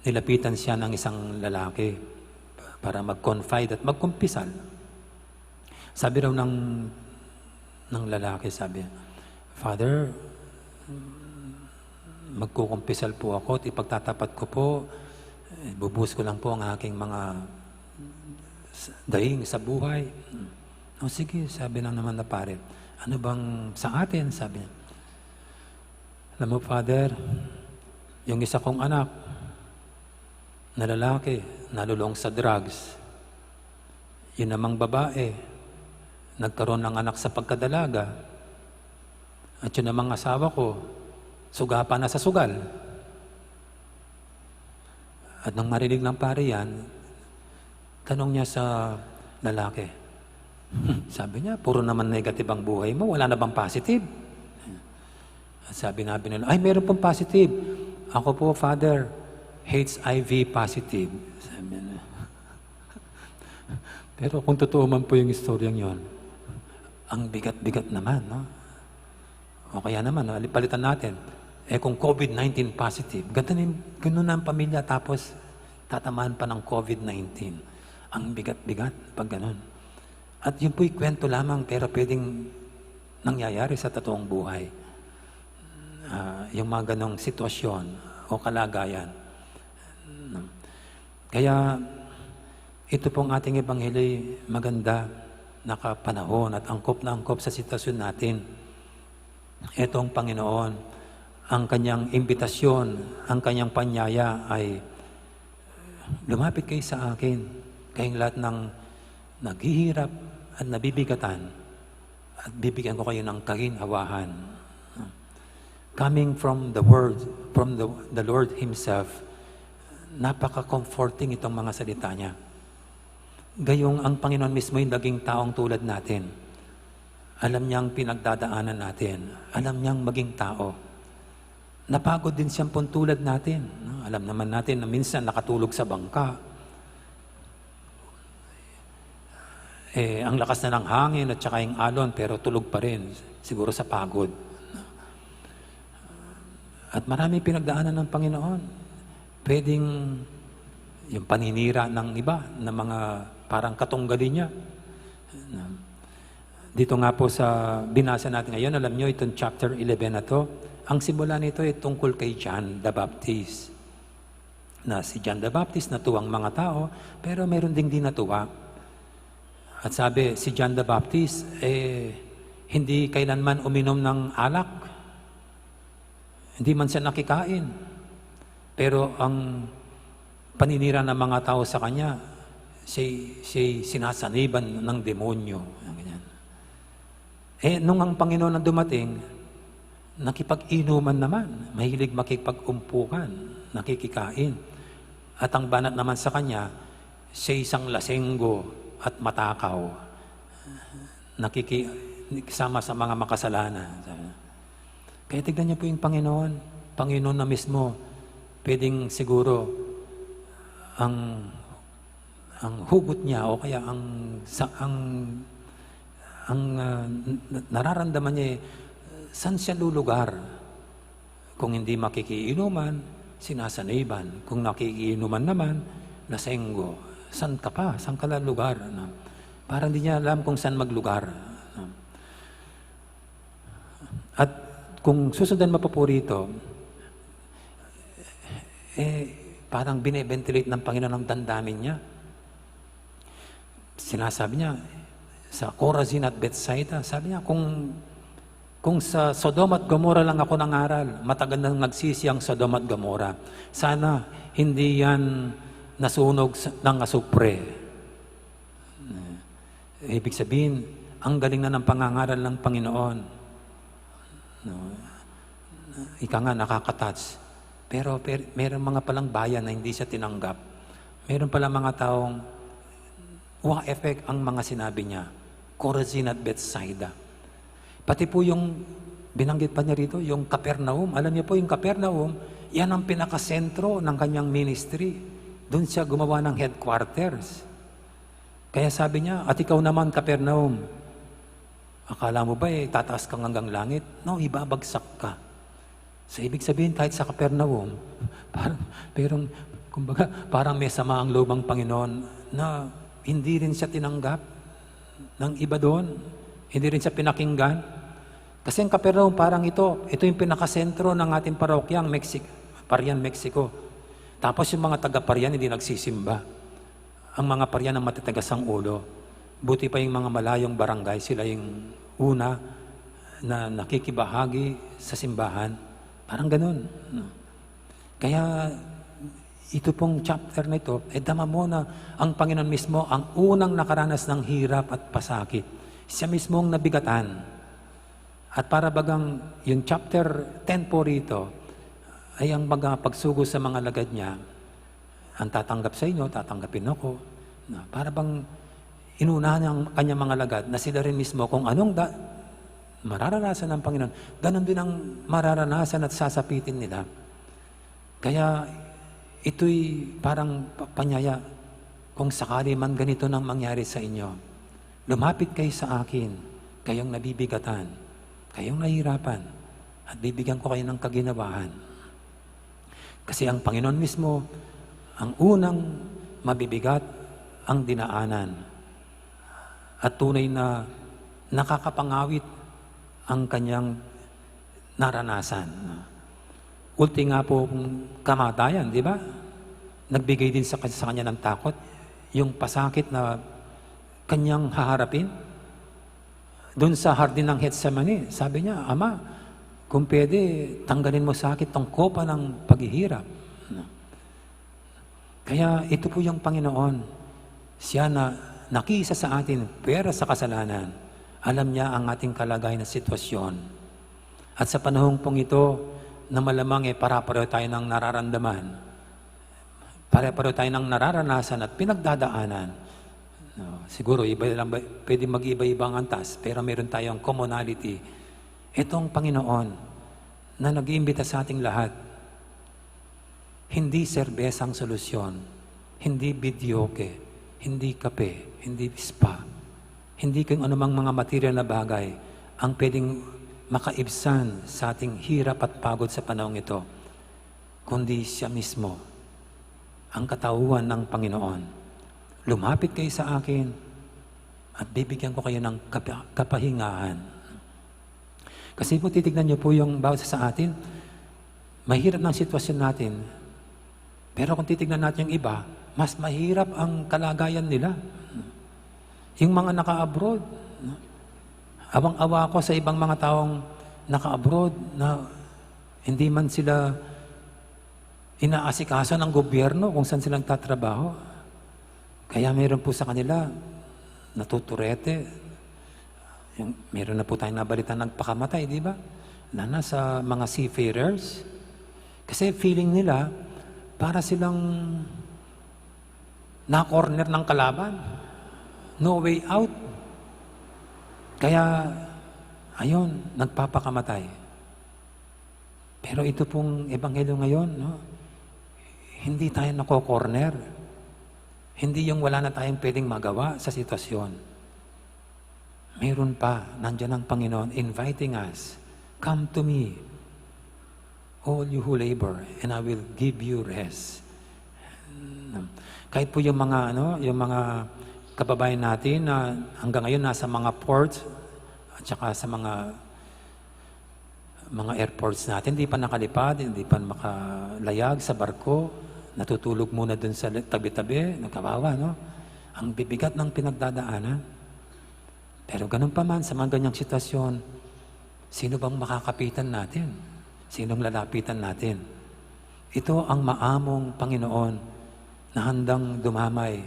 nilapitan siya ng isang lalaki para mag-confide at magkumpisal. Sabi raw ng, ng lalaki, sabi, "Father, magkukumpisal po ako at ipagtatapat ko po, eh, bubuhos ko lang po ang aking mga s-, dahing sa buhay." "O sige," sabi ng naman na pare. "Ano bang sa atin?" sabi niya. "Alam mo, Father, yung isa kong anak na lalaki, nalulong sa drugs. Yun namang babae, nagkaroon ng anak sa pagkadalaga. At yun namang asawa ko, sugapa na sa sugal." At nang marinig ng pare yan, tanong niya sa lalaki, "Hmm," sabi niya, "puro naman negative ang buhay mo, wala na bang positive?" At sabi nga binula, "Ay, meron pong positive. Ako po, Father, H I V positive." Sabi niya. Pero kung totoo man po yung istoryang yon, ang bigat-bigat naman, no? O kaya naman, no, palitan natin, eh, kung COVID nineteen positive, ganun, ganun na ang pamilya, tapos tatamaan pa ng COVID nineteen. Ang bigat-bigat pag ganun. At yun po'y kwento lamang, pero pwedeng nangyayari sa totoong buhay. Ah, yung mga ganong sitwasyon o kalagayan. Kaya ito pong ating ebanghelyo maganda, nakapanahon at angkop na angkop sa sitwasyon natin. Etong Panginoon, ang kanyang imbitasyon, ang kanyang panyaya ay, "Lumapit kayo sa akin, kayong lahat ng naghihirap at nabibigatan, at bibigyan ko kayo ng kaginhawaan." Coming from the word, from the, the Lord Himself, napaka-comforting itong mga salita niya. Gayong ang Panginoon mismo yung naging taong tulad natin. Alam niya ang pinagdadaanan natin. Alam niyang maging tao. Napagod din siyang pun tulad natin, no? Alam naman natin na minsan nakatulog sa bangka. Eh, ang lakas na ng hangin at saka yung alon, pero tulog pa rin, siguro sa pagod. At marami pinagdaanan ng Panginoon. Pwedeng yung paninira ng iba, ng mga parang katunggali niya. Dito nga po sa binasa natin ngayon, alam nyo, itong chapter eleven na to, ang simula nito ay tungkol kay John the Baptist. Na si John the Baptist, natuwang mga tao, pero meron ding di natuwa. At sabi, si John the Baptist, eh, hindi kailanman uminom ng alak. Hindi man siya nakikain. Pero ang paninira ng mga tao sa kanya, siya, siya sinasaniban ng demonyo. Ganyan. Eh, nung ang Panginoon ang dumating, Nakipag-inuman naman, mahilig makipag-umpukan, nakikikain. At ang banat naman sa kanya, siya isang lasenggo at matakaw. Nakiki-, sama sa mga makasalanan. Kaya tignan niyo po yung Panginoon. Panginoon na mismo, pwedeng siguro ang, ang hugot niya o kaya ang, sa, ang, ang, ah, n-, n-, nararamdaman niya, eh, saan siya lulugar? Kung hindi makikiinuman, sinasaniban. Kung nakikiinuman naman, lasenggo. Saan ka pa? Saan ka lulugar? No? Parang di niya alam kung saan maglugar. No? At kung susundan mo pa po rito, eh, parang bine-ventilate ng Panginoon ang damdamin niya. Sinasabi niya, sa Corazin at Bethsaida, sabi niya, kung, kung sa Sodom at Gomorrah lang ako nangaral, matagal nang nagsisi ang Sodom at Gomorrah. Sana hindi yan nasunog sa, ng asupre. Eh, ibig sabihin, ang galing na ng pangangaral ng Panginoon. No? Ika nga, nakaka-touch. Pero per-, meron mga palang bayan na hindi siya tinanggap. Meron pala mga taong wa effect ang mga sinabi niya. Corazin at Bethsaida. Pati po yung binanggit pa niya rito, yung Capernaum. Alam niyo po, yung Capernaum, yan ang pinakasentro ng kanyang ministry. Doon siya gumawa ng headquarters. Kaya sabi niya, "At ikaw naman, Capernaum, akala mo ba, eh, tataas kang hanggang langit? No, ibabagsak ka." So, ibig sabihin, kahit sa Capernaum, parang, pero, kumbaga, parang may sama ang loob ang Panginoon na hindi rin siya tinanggap ng iba doon. Hindi rin siya pinakinggan. Kasi ang Capernaum, parang ito, ito yung pinakasentro ng ating parokya, ang Mexic-, Parian, Mexico. Tapos yung mga taga-Parian, hindi nagsisimba. Ang mga Parian ang matitigas ang ulo. Buti pa yung mga malayong barangay, sila yung una na nakikibahagi sa simbahan. Parang ganun, no? Kaya ito pong chapter na ito, eh, dama mo na ang Panginoon mismo ang unang nakaranas ng hirap at pasakit. Siya mismo ang nabigatan. At para bagang yung chapter ten po rito ay ang mga pagsugo sa mga lagad niya, "Ang tatanggap sa inyo, tatanggapin ako." Na, para bang inunahan ng kanyang mga lagad na sila rin mismo kung anong da-, mararanasan ng Panginoon, ganun din ang mararanasan at sasapitin nila. Kaya ito'y parang pa-, panyaya, "Kung sakali man ganito nang mangyari sa inyo, lumapit kayo sa akin, kayong nabibigatan, kayong nahihirapan, at bibigyan ko kayo ng kaginawahan." Kasi ang Panginoon mismo, ang unang mabibigat ang dinaanan at tunay na nakakapangawit ang kanyang naranasan. Ulti nga po kamatayan, di ba? Nagbigay din sa, sa kanya ng takot, yung pasakit na kanyang haharapin. Doon sa hardin ng Getsemani, sabi niya, "Ama, kung pwede, tanggalin mo sa akin tong kopa ng paghihirap." Kaya ito po yung Panginoon. Siya na nakisa sa atin, pwera sa kasalanan. Alam niya ang ating kalagayan at sitwasyon. At sa panahon pong ito, na malamang, eh, pare-pareho tayo ng nararamdaman. Pare-pareho tayo ng nararanasan at pinagdadaanan. No, siguro, iba lang ba, pwede mag-iba-iba ang antas, pero meron tayong commonality. Itong Panginoon na nag-iimbita sa ating lahat. Hindi serbesa ang solusyon, hindi videoke, hindi kape, hindi spa, hindi kung anumang mga material na bagay ang pwedeng makaibsan sa ating hirap at pagod sa panahong ito, kundi siya mismo, ang katauhan ng Panginoon. "Lumapit kayo sa akin at bibigyan ko kayo ng kapa-, kapahingahan." Kasi po, titignan niyo po yung bawat isa sa atin, mahirap ng sitwasyon natin. Pero kung titignan natin yung iba, mas mahirap ang kalagayan nila. Yung mga naka-abroad, no? Awang-awa ako sa ibang mga taong naka-abroad na hindi man sila inaasikaso ng gobyerno kung saan sila nagtatrabaho. Kaya meron po sa kanila natuturete. Yung, meron na po tayong nabalita nagpakamatay, di ba? Lalo na sa mga seafarers. Kasi feeling nila, para silang na-corner ng kalaban. No way out. Kaya, ayun, nagpapakamatay. Pero ito pong ebanghelyo ngayon, no? Hindi tayo nako-corner. Hindi yung wala na tayong pwedeng magawa sa sitwasyon. Meron pa, nandiyan ang Panginoon inviting us, "Come to me, all you who labor, and I will give you rest." Kahit po yung mga, ano, yung mga kababayan natin na hanggang ngayon nasa mga ports at saka sa mga, mga airports natin, hindi pa nakalipad, hindi pa makalayag sa barko, natutulog muna dun sa li-, tabi-tabi, nagkawawa, no? Ang bibigat ng pinagdadaanan. Pero ganun pa man, sa mga ganyang sitwasyon, sino bang makakapitan natin? Sinong lalapitan natin? Ito ang maamong Panginoon na handang dumamay,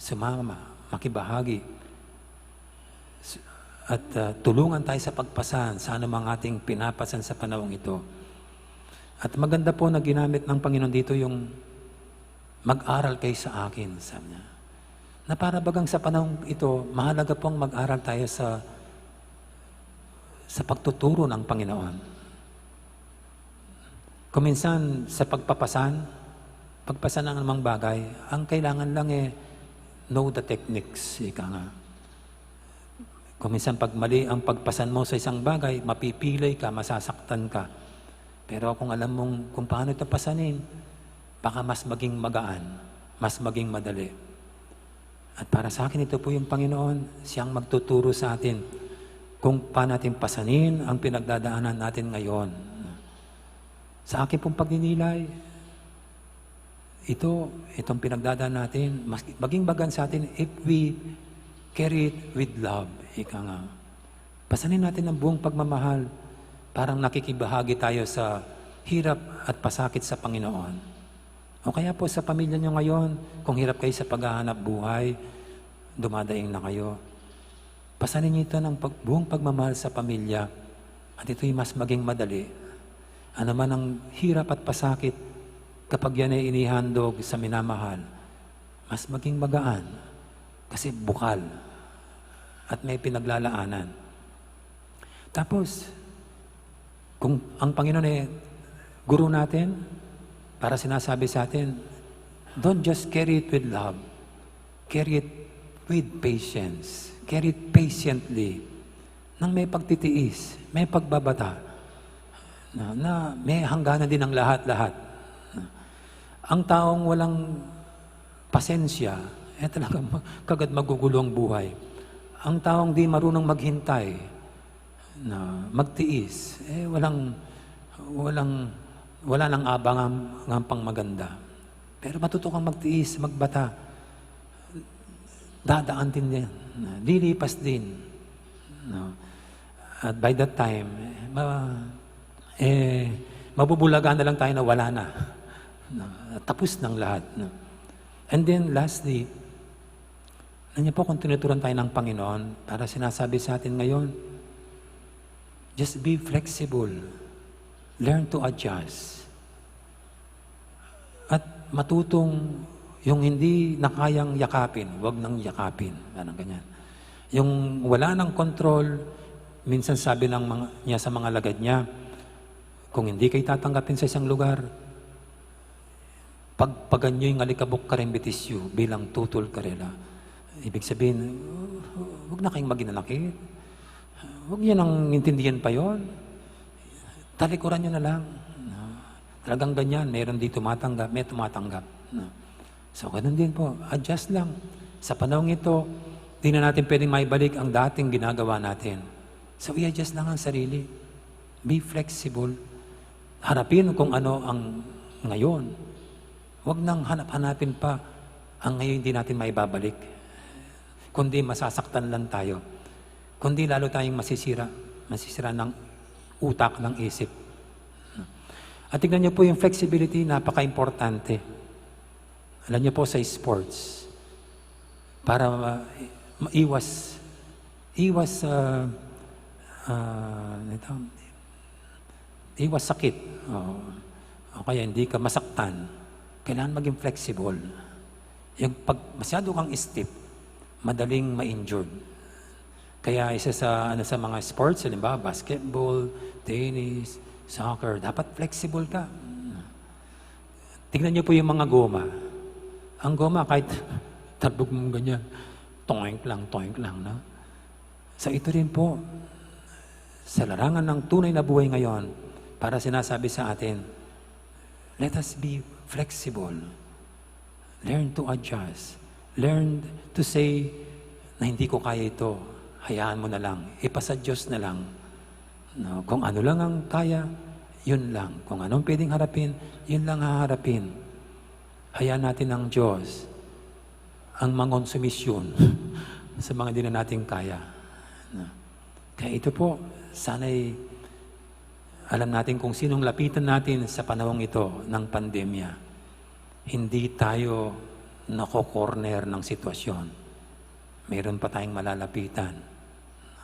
sumama, makibahagi, s-, at, ah, tulungan tayo sa pagpasan sa anumang ating pinapasan sa panahong ito. At maganda po na ginamit ng Panginoon dito yung "Mag-aral kayo sa akin," sabi niya. Na para bagang sa panahong ito, mahalaga pong mag-aral tayo sa, sa pagtuturo ng Panginoon. Kung minsan, sa pagpapasan, pagpasan ng anumang bagay, ang kailangan lang, eh, know the techniques, ika nga. Kung minsan, pag mali ang pagpasan mo sa isang bagay, mapipilay ka, masasaktan ka. Pero kung alam mong kung paano ito pasanin, baka mas maging magaan, mas maging madali. At para sa akin, ito po yung Panginoon, siyang magtuturo sa atin kung paano natin pasanin ang pinagdadaanan natin ngayon. Sa akin pong pagninilay, ito, itong pinagdadaan natin, mas, maging magaan sa atin if we carry it with love, ika nga. Pasanin natin ang buong pagmamahal, parang nakikibahagi tayo sa hirap at pasakit sa Panginoon. O kaya po sa pamilya nyo ngayon, kung hirap kayo sa paghahanap buhay, dumadaing na kayo. Pasanin niyo ito ng pag-, buong pagmamahal sa pamilya, at ito'y mas maging madali. Ano man ang hirap at pasakit, kapag yan ay inihandog sa minamahal, mas maging magaan, kasi bukal at may pinaglalaanan. Tapos, kung ang Panginoon ay guru natin, para sinasabi sa atin, don't just carry it with love. Carry it with patience. Carry it patiently. Nang may pagtitiis, may pagbabata, na, na may hangganan din ang lahat-lahat. Ang taong walang pasensya, eh, talagang ma-, kagad magugulo ang buhay. Ang taong di marunong maghintay, na magtiis, eh, walang, walang, wala nang abang ang, ang pang maganda. Pero matuto kang magtiis, magbata, dadaan din yan. Lilipas din. No? At by that time, eh, ma-, eh, mabubulaga na lang tayo na wala na. No? Tapos ng lahat. No? And then, lastly, alam niyo po, kung tinuturuan tayo ng Panginoon, para sinasabi sa atin ngayon, just be flexible. Learn to adjust. At matutong yung hindi na kayang yakapin, wag nang yakapin. Parang ganyan. Yung wala nang control, minsan sabi ng mga, niya sa mga lagad niya, "Kung hindi kayo tatanggapin sa isang lugar, pagpagan nyo yung alikabok kareng betis yu bilang tutol karela." Ibig sabihin, wag na kayong maginanakit. Wag nyo nang intindihan pa yon. Talikuran nyo na lang. No? Talagang ganyan, meron di tumatanggap, may tumatanggap. No? So, ganun din po, adjust lang. Sa panahong ito, di na natin pwedeng maibalik ang dating ginagawa natin. So, i-adjust lang ang sarili. Be flexible. Harapin kung ano ang ngayon. Huwag nang hanap-hanapin pa ang ngayon hindi natin maibabalik. Kundi masasaktan lang tayo. Kundi lalo tayong masisira. Masisira ng utak, ng isip. At tignan niyo po yung flexibility, napaka-importante. Alam niyo po sa sports, para ma-, maiwas, iwas, ah, ah, ano ito? Iwas sakit. O, o kaya hindi ka masaktan. Kailangan maging flexible. Yung pag masyado kang stiff, madaling ma-injured. Kaya isa sa, ano, sa mga sports, halimbawa, basketball, tennis, soccer, dapat flexible ka. Tignan niyo po yung mga goma. Ang goma, kahit talbog mong ganyan, toink lang, toink lang, no? So, ito rin po, sa larangan ng tunay na buhay ngayon, para sinasabi sa atin, let us be flexible. Learn to adjust. Learn to say na, "Hindi ko kaya ito. Hayaan mo na lang. Ipasa Diyos na lang." No? Kung ano lang ang kaya, yun lang. Kung anong pwedeng harapin, yun lang haharapin. Hayaan natin ang Diyos ang mangonsumisyon sa mga di na natin kaya. No? Kaya ito po, sana'y alam natin kung sinong lapitan natin sa panahong ito ng pandemya. Hindi tayo nako-corner ng sitwasyon. Meron pa tayong malalapitan.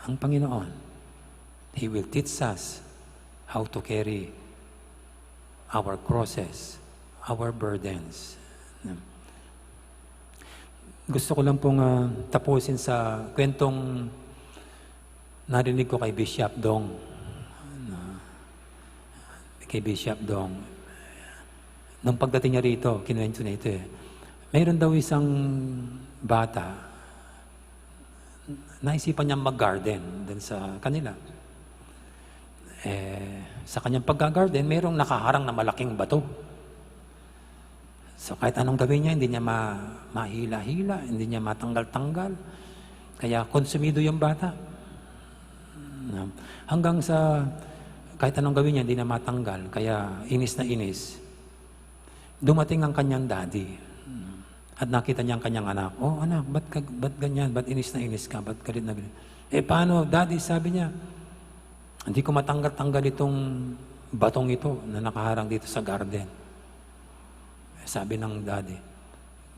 Ang Panginoon, He will teach us how to carry our crosses, our burdens. Gusto ko lang pong, ah, tapusin sa kwentong narinig ko kay Bishop Dong. Na, kay Bishop Dong. Nung pagdating niya rito, kinuwento niya ito eh. Mayroon daw isang bata, naisipan niyang mag-garden dun sa kanila. Eh, sa kanyang pagga-garden, mayroong nakaharang na malaking bato. So, kahit anong gawin niya, hindi niya ma-, mahila-hila, hindi niya matanggal-tanggal. Kaya konsumido yung bata. Hanggang sa kahit anong gawin niya, hindi na matanggal. Kaya inis na inis. Dumating ang kanyang daddy. At nakita niya ang kanyang anak. "Oh, anak, ba't ka, ba't ganyan? Ba't inis na inis ka? Ba't galit na galit?" "Eh, paano, daddy?" sabi niya. "Hindi ko matanggal-tanggal itong batong ito na nakaharang dito sa garden." Eh, sabi ng daddy,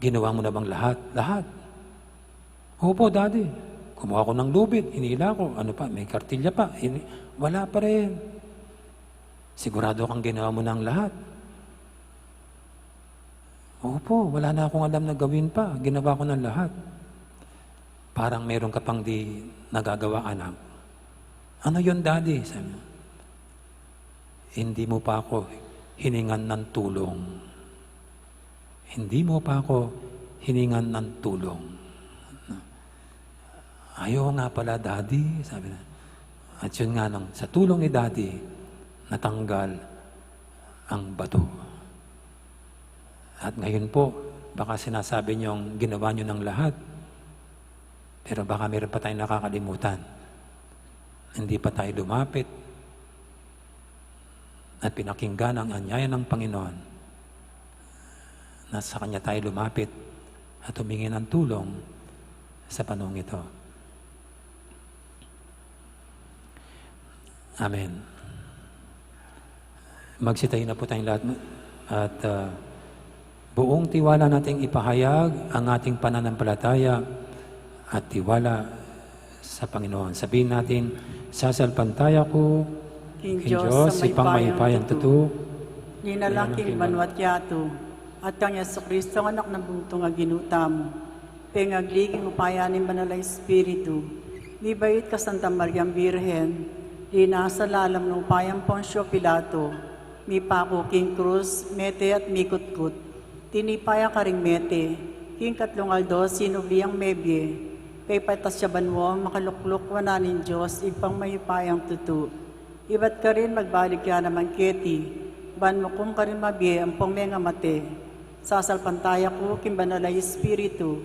"Ginawa mo na bang lahat?" "Lahat." "Opo, daddy. Kumuha ko ng lubid, hinila ko. Ano pa, may kartilya pa. Hini-, wala pa rin." "Sigurado kang ginawa mo na ang lahat?" "Opo, wala na akong alam na gawin pa. Ginawa ko ng lahat." "Parang meron ka pang di nagagawa, anak." "Ano yun, daddy?" sabi niya. "Hindi mo pa ako hiningan ng tulong. Hindi mo pa ako hiningan ng tulong." "Ay, oo nga pala, daddy," sabi na. At yun nga, nang sa tulong ni daddy, natanggal ang bato. At ngayon po, baka sinasabi niyong ginawa niyo ng lahat, pero baka meron pa tayong nakakalimutan. Hindi pa tayo lumapit at pinakinggan ang anyaya ng Panginoon na sa Kanya tayo lumapit at humingi ng tulong sa panahong ito. Amen. Magsitayo na po tayong lahat at, ah, buong tiwala nating ipahayag ang ating pananampalataya at tiwala sa Panginoon. Sabihin natin, "Sasalpantaya ku king Diyos, Diyos, sa ipang mayupayang tutu, linalang king banwa't yatu, at kang Jesucristo, anak nang bugtung a Ginu tamu, pengagli king upaya ning Banal a Espiritu, mibait kang Santa Mariang Birhen, linasa lalam ning upayang Poncio Pilato, mipaku king krus, mete at mikutkut, tinipa ya karing mete, king katlung aldo sinubli yang mebie, pepaitas ya banua, makalukluk wanan ning Dios Ibpang mayupayang tutu. Ibat karin magbalik ya naman keti, ban mukum karing mabie ampong mengamate. Sasalpantaya ku king Banal a Espiritu,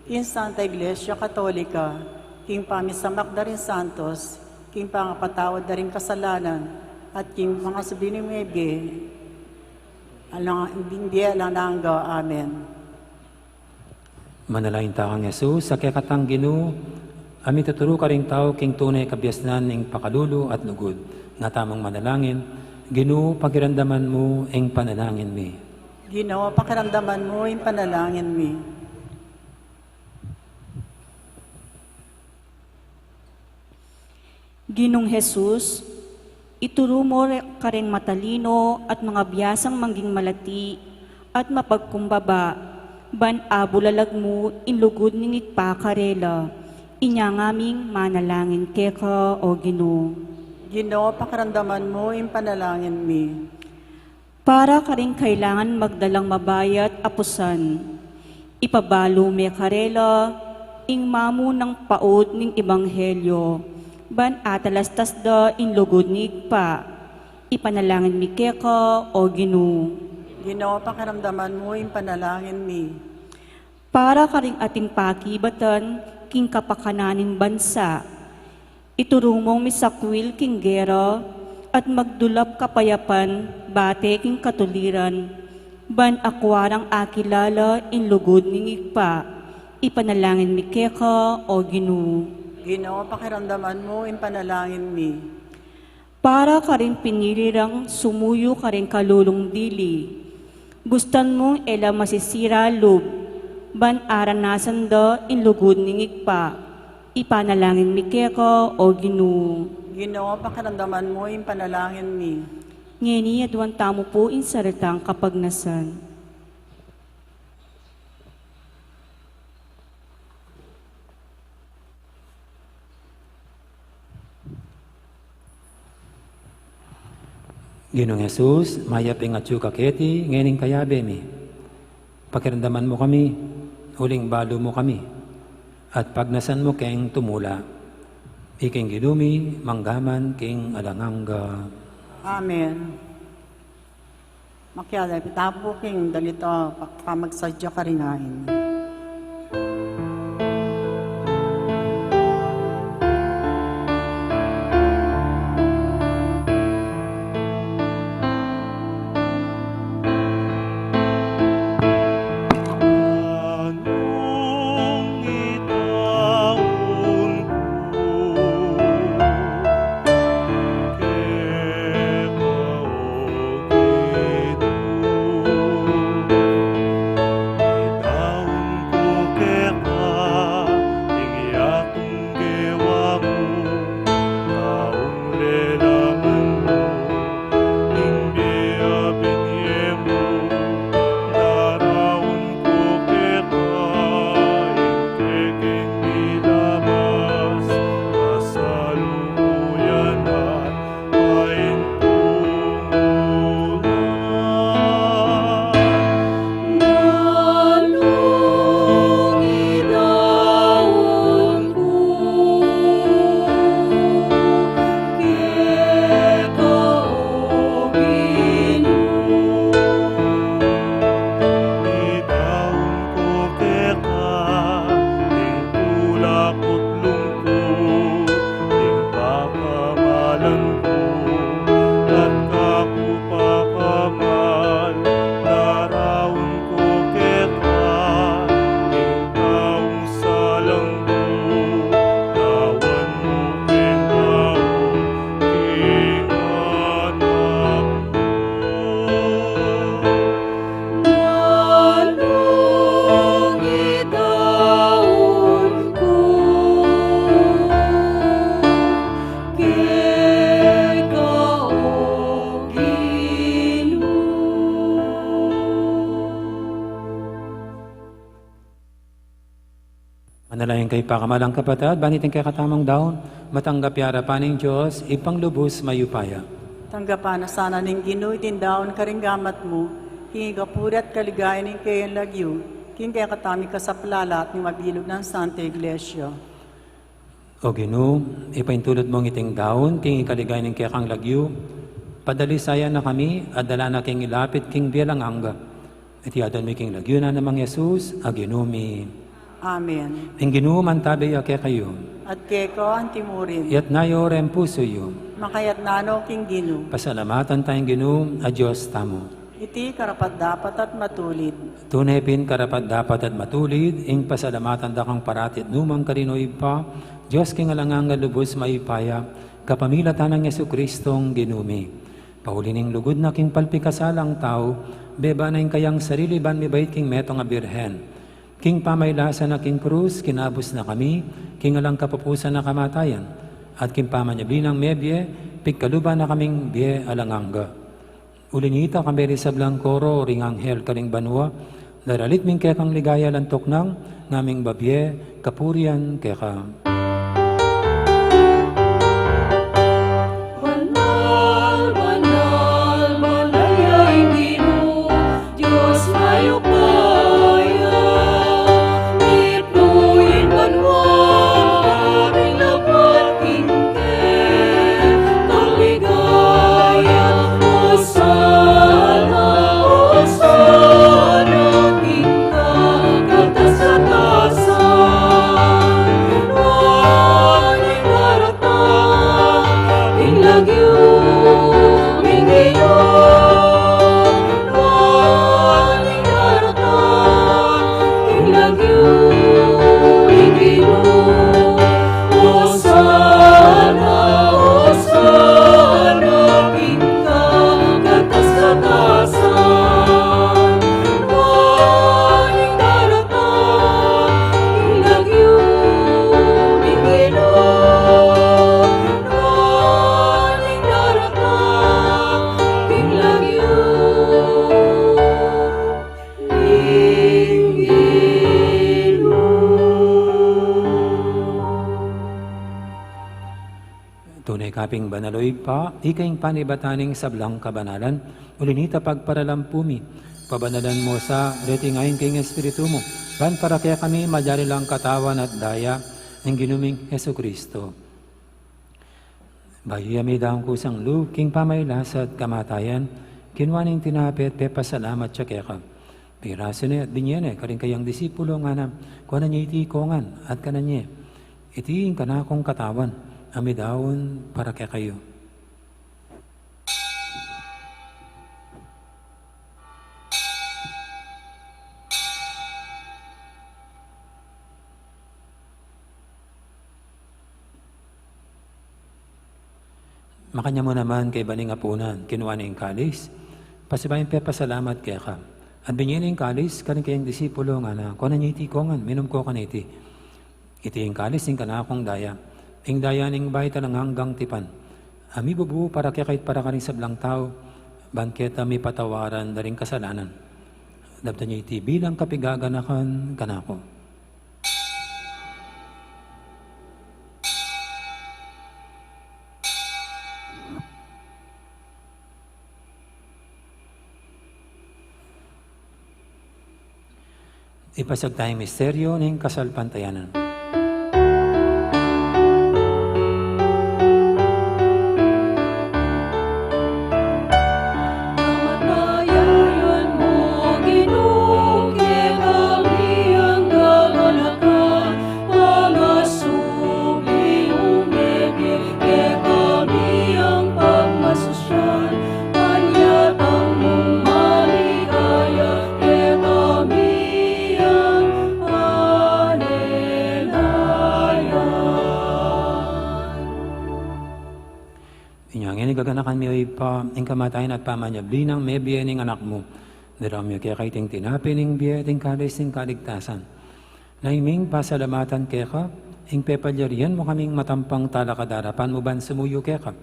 king Santa Iglesia Katolika, king pamisamak da ring santos, king pangapatawad da ring kasalanan, at king pangasubli ning mebie alang, king bie alang angga. Amen. Manalangin ta kang Jesus, a kekatang Ginu, a mituturu karing tau king tune a kabiasnan ning pakalulu at lugud. Nga tamung manalangin, Ginu, pakiramdaman mu ing panalangin mi. Ginu, pakiramdaman mu ing panalangin mi. Ginung Jesus, ituru mu re-, kareng matalino at mangabiasang mangging malati at mapagkumbaba, ban abulalag mu ing lugud ning Ibpa karela. Inya ngaming manalangin keka, O Ginu. Ginu, pakiramdaman mu ing panalangin mi. Para karing kailangan magdalang mabayat a pusan, ipabalu me karela ing mamunang paut ning ebanghelyo, ban atalastas da ing lugud ning Ibpa. Ipanalangin mi keka, O Ginu. Ginu, pakiramdaman mu ing panalangin mi. Para karing ating pakibatan king kapakanan ning bansa, ituru mung misakwil king gera at magdulap kapayapan bate king katuliran, ban akua rang akilala ing lugud ning Ibpa. Ipanalangin mi keka, O Ginu. Ginu, pakiramdaman mu ing panalangin mi. Para karing pinili rang sumuyu karing kalulung dili, bustan mung e la masisira lub, ban aranasan da ing lugud ning Ibpa. Ipanalangin mi keka, O Ginu. Ginu, pakiramdaman mu ing panalangin mi. Ngeni aduan tamu pu ing saratang kapagnasan. Ginung Jesus, mayap ing atyu ka keti ngening kayabe mi. Pakiramdaman mu kami, uling balu mu kami, at pagnasan mu keng tumula. Ika ing Ginu mi, mangga man king alang angga. Amen. Makialap tamu king dalita pa-, pamagsadya karing ain. Nung itaun ku keka, O Ginu, itaun ku keka ing yatung gewa mu, taung lelangan mu, ing bie a binye mu, daraun ku keka ing kekeng milabas, kasalukuyan at paintungunan. Nanu ing daun ku keka, O Ginu? Itaun ku keka ing tulak at lungkut, ing pakamalan ku at kakupapaman, daraun ku keka ing taung salang ku, gawan mu keng aun king anak ku. Nanu ing daun ku keka, O Ginu? Manalangin kayu, pakamalan kung kapatad, ban iting kekatamung daun matanggap ya king arapan ning Dios, Ibpang lubus mayupaya. Tanggapan na sana ning Ginu iting daun karing gamat mu, king ikapuri at kaligayan ning keyang lagyu, king kekatamung ikasaplalat ning mabilug nang Santa Iglesia. O Ginu, ipaintulud mu iting daun king ikaligayan ning kekang lagyu, padalisayan na kami, at dala na king ilapit king bie alang angga. Iti aduan mi king lagyu na nang Ginu Jesus a Ginu mi. Amen. Ing Ginu mantabe ya kekayu. At keka antimurin. Iyatas yu ring pusu yu. Makayatas no king Ginu. Pasalamatan taya ing Ginu a Dios tamu. Iti karapat-dapat at matulid. Tune pin karapat-dapat at matulid ing pasalamatan da kang parati at nukarin man, O Ibpa, Dios king alang angga, lubus mayupaya, kapamilatan nang Jesucristong Ginu mi. Pauli ning lugud na king palpikasalang tau, beba na ing kayang sarili ban mibait king metung a birhen. King pamailasan na king krus, kinabus na kami king alang kapupusan a kamatayan. At king pamanyubli nang mebie, pigkaluban na kaming bie alang angga. Uli nita, kambe ring sablang koro ring anghel karing banua, daralit mi ing kekang ligaya, lantuk nang ngaming babie kapurian keka. Banal, banal, banal ya ing Ginu, Dios mayupaya. Mitmu ing banua, minlapwat king kekang ligaya. Osana, Osana king kakatas-katasan. Nuan ing daratang king lagyu ning Ginu. Nuan ing daratang king lagyu ning Ginu. Osana, Osana king kakatas-katasan. Nuan ing daratang king lagyu ning Ginu. Nuan ing daratang king lagyu ning Ginu. Tune ka pin banal, o Ibpa, ika ing panibatan ning sablang kabanalan, uli nita pagparalan pu mi, pabanalan mu sa reting ain king Espiritu mu, ban para kekami magyari lang katawan at daya ning Ginu ming Jesucristo. Bayu ya midaun kusang lub king pamagkasakit at kamatayan, kinua ne ing tinape at pepasalamat ya keka. Pirasu ne at binie ne karing kayang disipulo, ngana, kuanan ye iti kongan at kanan ye. Iti ing kanakung katawan a midaun para kekayu. Makanyan mu naman kaibat ning apunan, kinua ne ing kalis, pasibayu pepasalamat keka. At binie ne ing kalis karing kayang disipulo, ngana, kuanan ye iti kongan, minum ko kaniti. Iti ing kalis ning kanakung daya, ing daya ning bayu at alang anggang tipan, a mibubu para kekayu at para karing sablang tau, ban keta mipatawaran da ring kasalanan. Daptan ye iti bilang kapigaganakan kanaku. Ipasiag taya ing misteryo ning kasalpantayanan. Kamatayan mu, Ginu, kekami ing kaganakan, pangasubli mung mebie, kekami ing pagmasusyan, panyatang mung maligaya, kekami ing panilalayan. Inya ngeni gaganakan mi, o Ibpa, ing kamatayan at pamanyubli nang mebie ning Anak mu. Daraun mi keka iting tinape ning bie, iting kalis ning kaligtasan. Naining pasalamatan keka ing pepalyarian mu kaming matampang talakad king arapan mu ban sumuyu keka.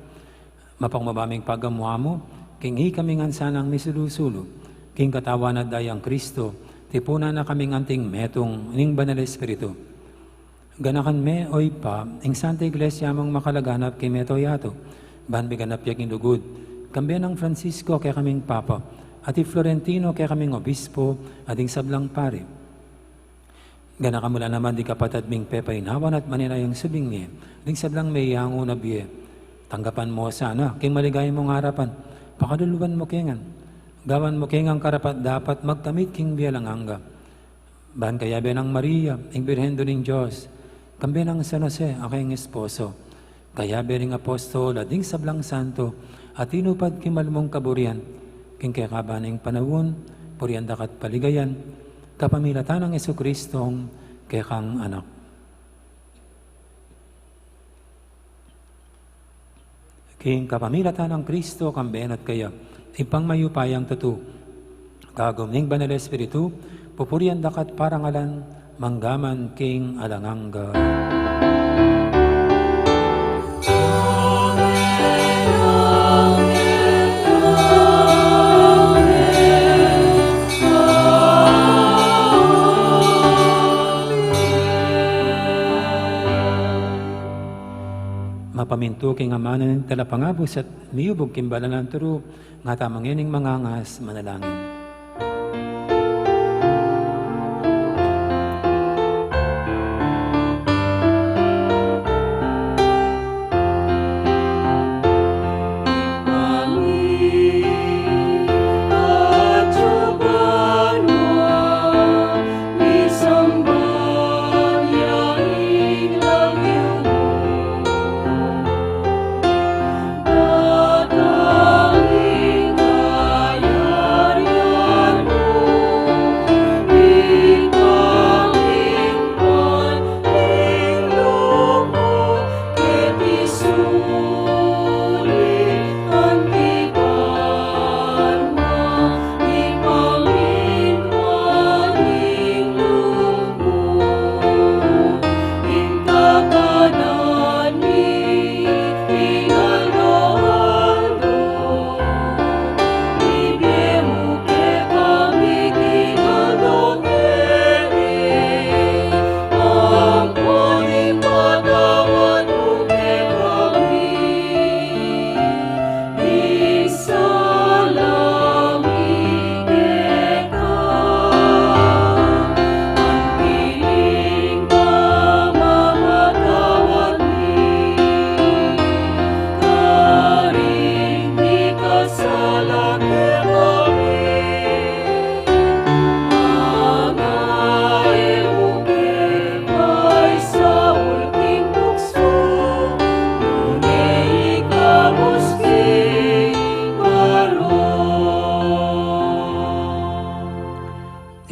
Mapakumbaba ming pagamu-amu king ikami ngan sanang misulu-sulu king katawan at dayang Kristo, tipunan na kaming anting metung ning Banal Espiritu. Ganakan me, o Ibpa, ing Santa Iglesia mung makalaganap king mabilug a yatu, ban miganap ya king lugud, kambe nang Francisco kekaming Papa, at i Florentino kekaming Obispo, at ding sablang pari. Ganakan mu la naman ding kapatad ming pepainawan at maninayang subling mie, ding sablang meyangu na bie. Tanggapan mu la sana king maligaya mung arapan, pakaluluan mu ke ngan, gawan mu ke ngan karapat-dapat magkamit king bie alang angga. Ban kayabe nang Maria, ing Birhen Indu ning Dios, kambe nang San Jose, a kayang esposo, kayabe ring apostol, at ding sablang santo a tinupad king malmung kaburian, king kekaban ning panaun, purian da ka at paligayan, kapamilatan nang Jesucristong kekang Anak. King kapamilatan nang Kristo, kambe na at kaya, Ibpang mayupayang tutu, kagum ning Banal Espiritu, pupurian da ka at parangalan, mangga man king alang angga. Pamintu king Ama nang talapangabus at miyubug king banal nang turu, ngatamu ngening mangangas manalangin.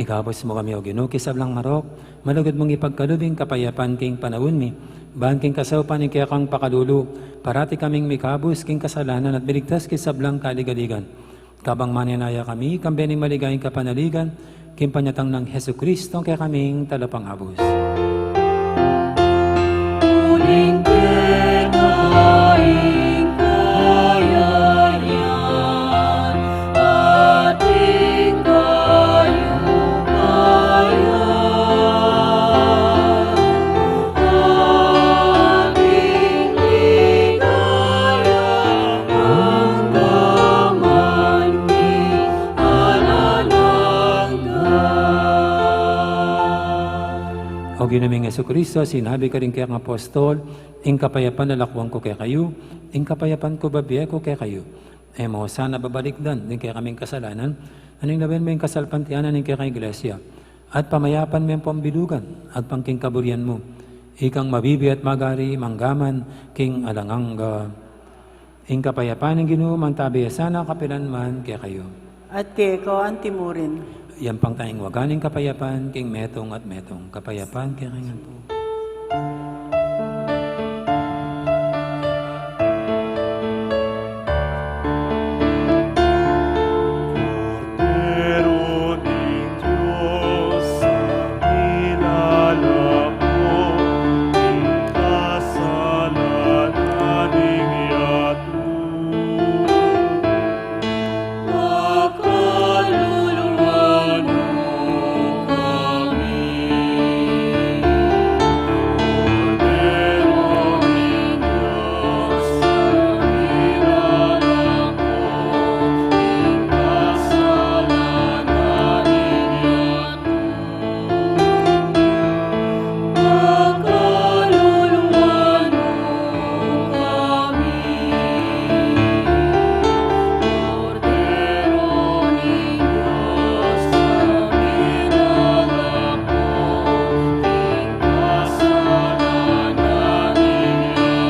Ikabus mu kami, O Ginu, king sablang marok, malugud mung ipagkalub ing kapayapan king panaun mi, ban king kasaupan ning kekang pakalulu, parati kaming mikabus king kasalanan at miligtas king sablang kaligaligan. Kabang manenaya kami, kambe ning maligayang kapanaligan, king panyatang nang Jesucristo, kekaming talapangabus. Uling keka ing kayarian, ating kayupayan, ating ligaya, angga man king alang angga. O Ginu ming Jesucristo, sinabi mu karing kekang apostol, ing kapayapan lalakwan ku kekayu, ing kapayapan ku bibie ku kekayu. E mu sana babalikdan ding kekaming kasalanan, nune lawen mu ing kasalpantayanan ning kekang Iglesia, at pamayapan mu yang pambilugan, agpang king kaburian mu, ikang mabibie at magari, mangga man king alang angga. Ing kapayapan ning Ginu mantabi ya sana kapilan man kekayu. At keka antimurin. Yang pangkayang waga ning kapayapan king metung at metung. Kapayapan kekayu ngan pu. Kordero ning Dios, a milalako king kasalanan ning yatu. Pakaluluan mu kami. Kordero ning Dios, a milalako king kasalanan ning yatu.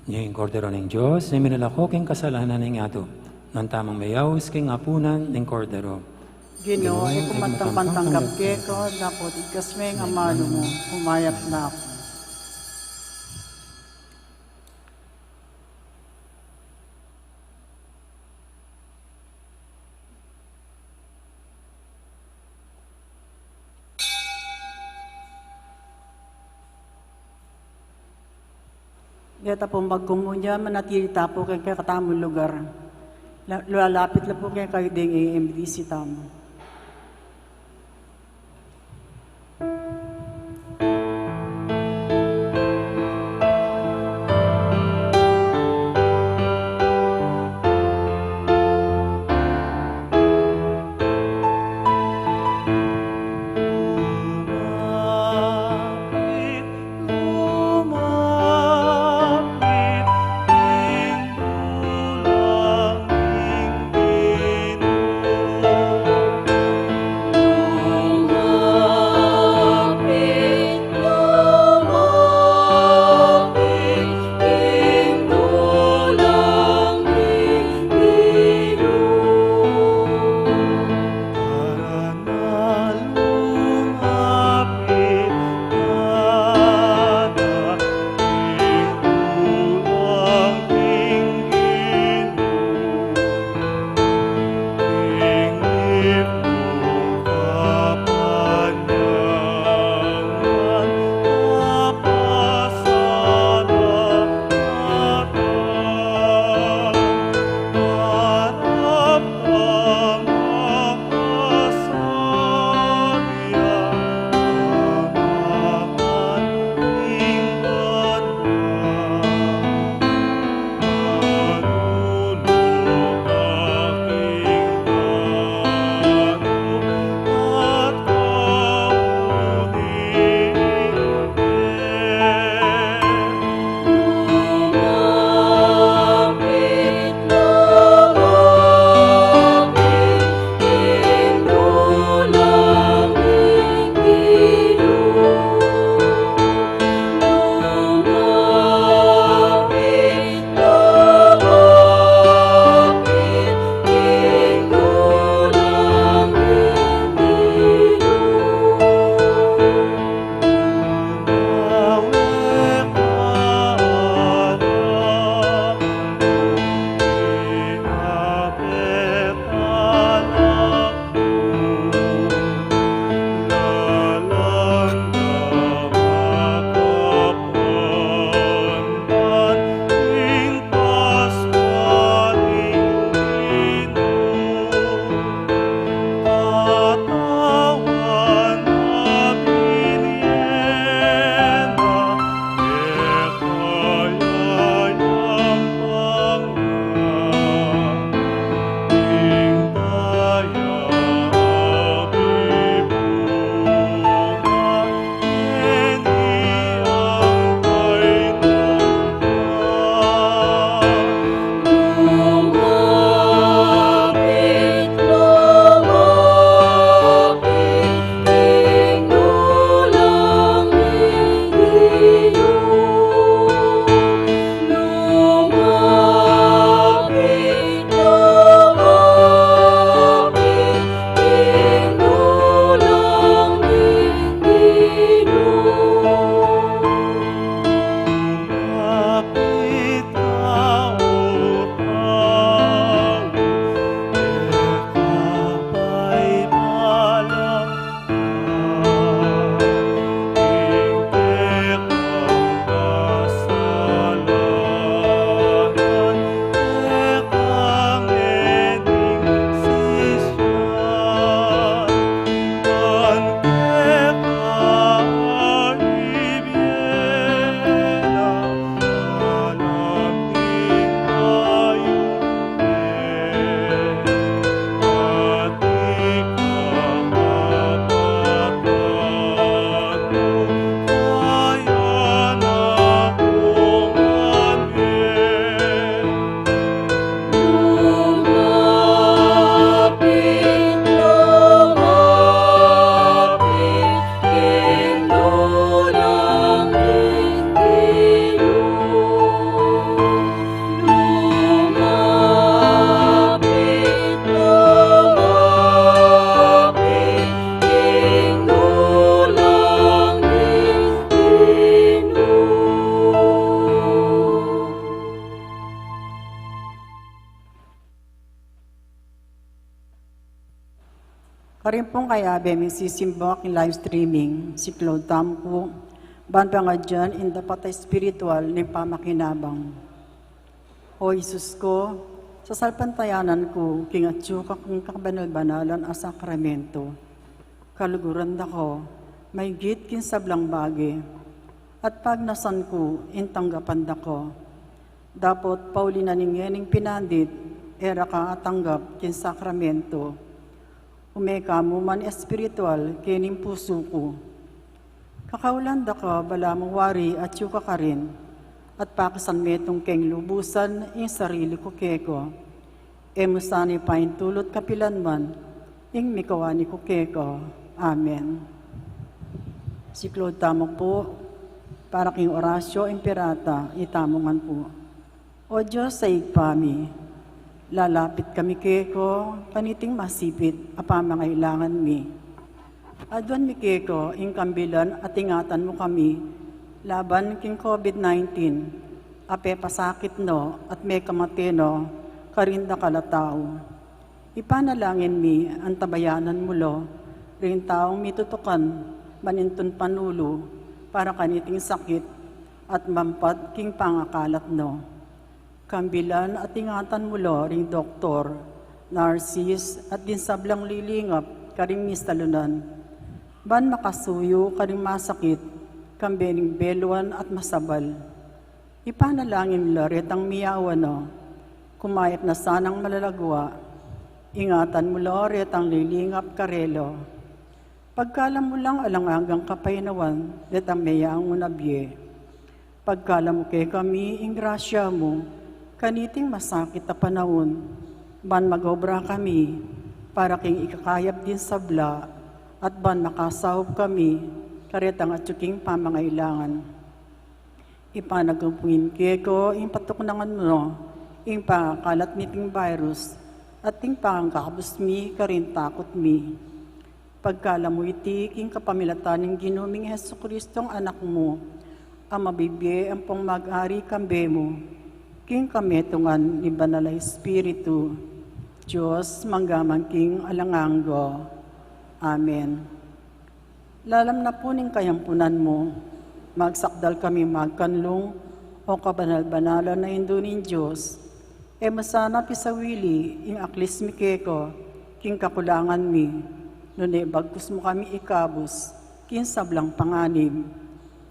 Ing Kordero ning Dios, a minalako king kasalanan ning yatu. Nuan tamung meyaus king apunan ning Kordero. Ginu, e ku man tampang tanggap keka, dapot igkas me ing amalu mu, kumayap na ku. Deta pung pagkomunyon, manatili ta pu king kekatamung lugar. La-, lumalapit la pu kekayu ding A M D C tamu. Karin pung kayabe ming sisimba king live streaming, siklaud tamu pu, ban pangadyan ing dapat a espiritual ning pamakinabang. O Jesus ko, sasalpantayanan ku king atyu ka king kabanal-banalan a sakramento. Kaluguran da ka, maygit king sablang bage, at pagnasan ku ing tanggapan da ka. Dapot pauli na ning ngening pinandit, e ra ka atanggap king sakramento. Ume ka mu man espiritual kening pusu ku. Kakaulan da ka balamu wari atyu ka karin, at pakisan metung keng lubusan ing sarili ku keka. E mu sana paintulut kapilan man ing mikawani ku keka. Amen. Siklaud tamu pu, para king Oratio Imperata, itamu ngan pu. O Dios a Ibpa mi, lalapit kami keka kaniting masipit a pamangailangan mi. Aduan mi keka ing kambilan at ingatan mu kami laban king COVID nineteen a pepasakit no at mekamate no karing dakal a tau. Ipanalangin mi antabayanan mu la ring taung mitutukan manintun panulu para kaniting sakit at mampat king pangakalat no. Kambilan at ingatan mu la ring doktor, narsis, at ding sablang lilingap karing misalunan, ban makasuyu karing masakit, kambe ning beluan at masabal. Ipanalangin la retang miyawan na, kumayap na sanang malagwa. Ingatan mu la retang lilingap karela. Pagkalam mu lang alang anggang kapaynawan detang meyangu na bie. Pagkalam mu kekami ing grasya mu kaniting masakit a panaun, ban magobra kami para king ikakayap ding sabla, at ban makasaup kami karetang atyu king pamangailangan. Ipanagpang mi keka ing patuknangan mu ing pangakalat niting virus, at ing pangakabus mi karing takut mi. Pagkalam mu iti king kapamilatan ning Ginu ming Jesucristo a Anak mu, a mabibie ampong mag-ari kambe mu king kametungan ning Banal a Espiritu, Dios, mangga man king alang angga. Amen. Lalam na pu ning kayampunan mu, magsakdal kami magkanlung, o kabanal-banalan a Indu ning Dios. E mu sana pisawili ing aklis mi keka king kakulangan mi, nune bagkus mu kami ikabus king sablang panganib,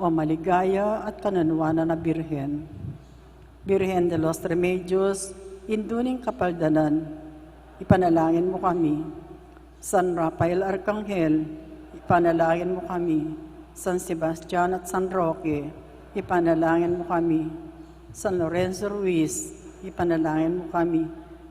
o maligaya at kananuanan a Birhen. Birhen de los Remedios, Indu ning Kapaldanan, ipanalangin mu kami. San Rafael Arkanghel, ipanalangin mu kami. San Sebastian at San Roque, ipanalangin mu kami. San Lorenzo Ruiz, ipanalangin mu kami.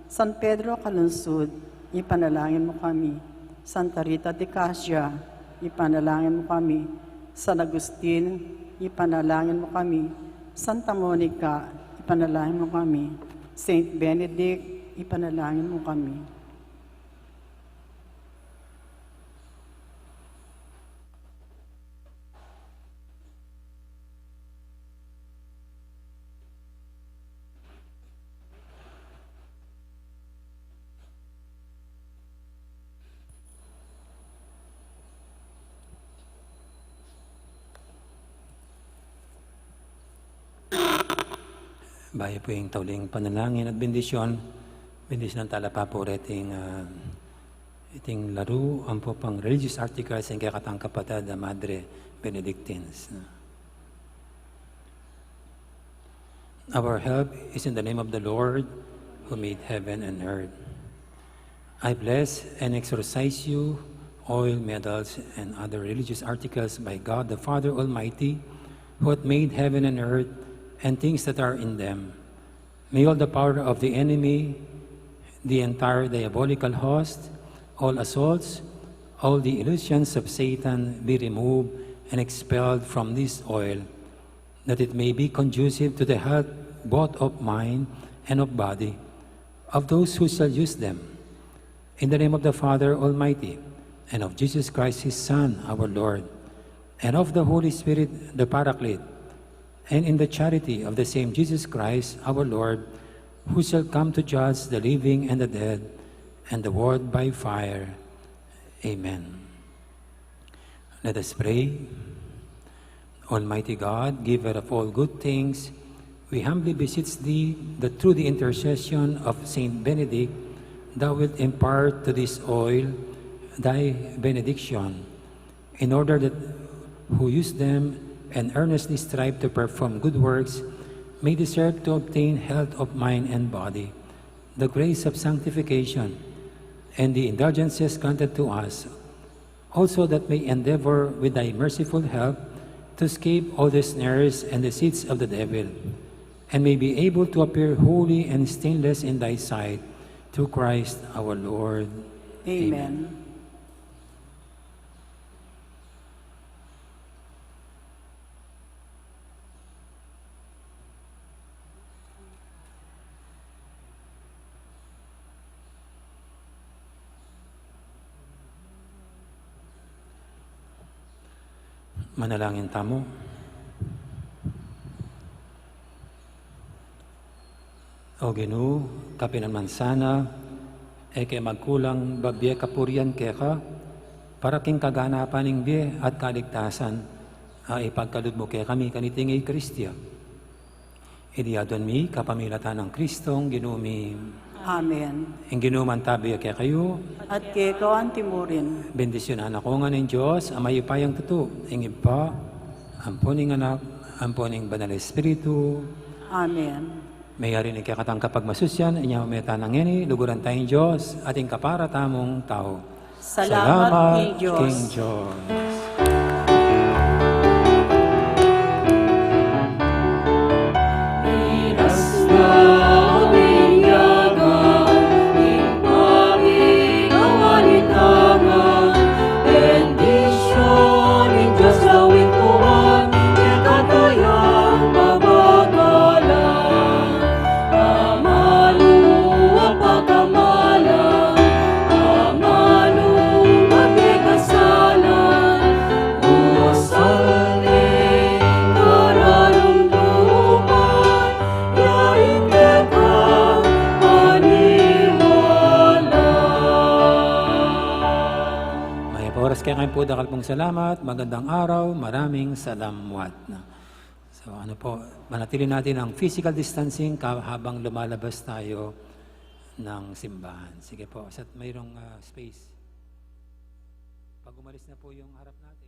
San Pedro Calungsod, ipanalangin mu kami. Santa Rita de Casia, ipanalangin mu kami. San Agustin, ipanalangin mu kami. Santa Monica, ipanalangin mu kami. Saint Benedict, ipanalangin mu kami. Bayu pu ing tauling panalangin at bendisyon, bendisyonan tala pa pu reting, ah, iting laru ampo pang religious articles ing kekatang kapatad a Madre Benedictines. Our help is in the name of the Lord, who made heaven and earth. I bless and exorcise you, oil, medals, and other religious articles by God the Father Almighty, who hath made heaven and earth and things that are in them. May all the power of the enemy, the entire diabolical host, all assaults, all the illusions of Satan be removed and expelled from this oil, that it may be conducive to the health both of mind and of body of those who shall use them. In the name of the Father Almighty, and of Jesus Christ, his Son, our Lord, and of the Holy Spirit, the Paraclete, and in the charity of the same Jesus Christ, our Lord, who shall come to judge the living and the dead, and the world by fire. Amen. Let us pray. Almighty God, giver of all good things, we humbly beseech thee that through the intercession of Saint Benedict, thou wilt impart to this oil thy benediction, in order that who use them and earnestly strive to perform good works may deserve to obtain health of mind and body, the grace of sanctification, and the indulgences granted to us, also that may endeavor with thy merciful help to escape all the snares and deceits of the devil, and may be able to appear holy and stainless in thy sight, through Christ our Lord. Amen. Amen. Manalangin tamu. O Ginu, kapilan man sana, e ke magkulang babie kapurian keka, para king kaganapan ning bie at kaligtasan, a ipagkalub mu kekami kaniting Eukaristia. Iti adwan mi kapamilatan nang Kristong Ginu mi. Amen. Ing Ginu mantabi ya kekayu. At keka antimurin. Bendisyunan na kayu ngan ning Dios a mayupayang tutu, ing Ibpa, ampo ning Anak, ampo ning Banal Espiritu. Amen. Mayari ning kekatang kapagmasusyan, inya meta na ngeni, luguran tayang Dios, at ing kapara tamung tau. Salamat king Dios. King Dios. Mayap a oras kekayu pu, dakal pung salamat, magandang araw, maraming salamat. So, ano po, manatili natin ang physical distancing ka-, habang lumalabas tayo ng simbahan. Sige po, sa mayroong, ah, space. Pag umalis na po yung harap natin.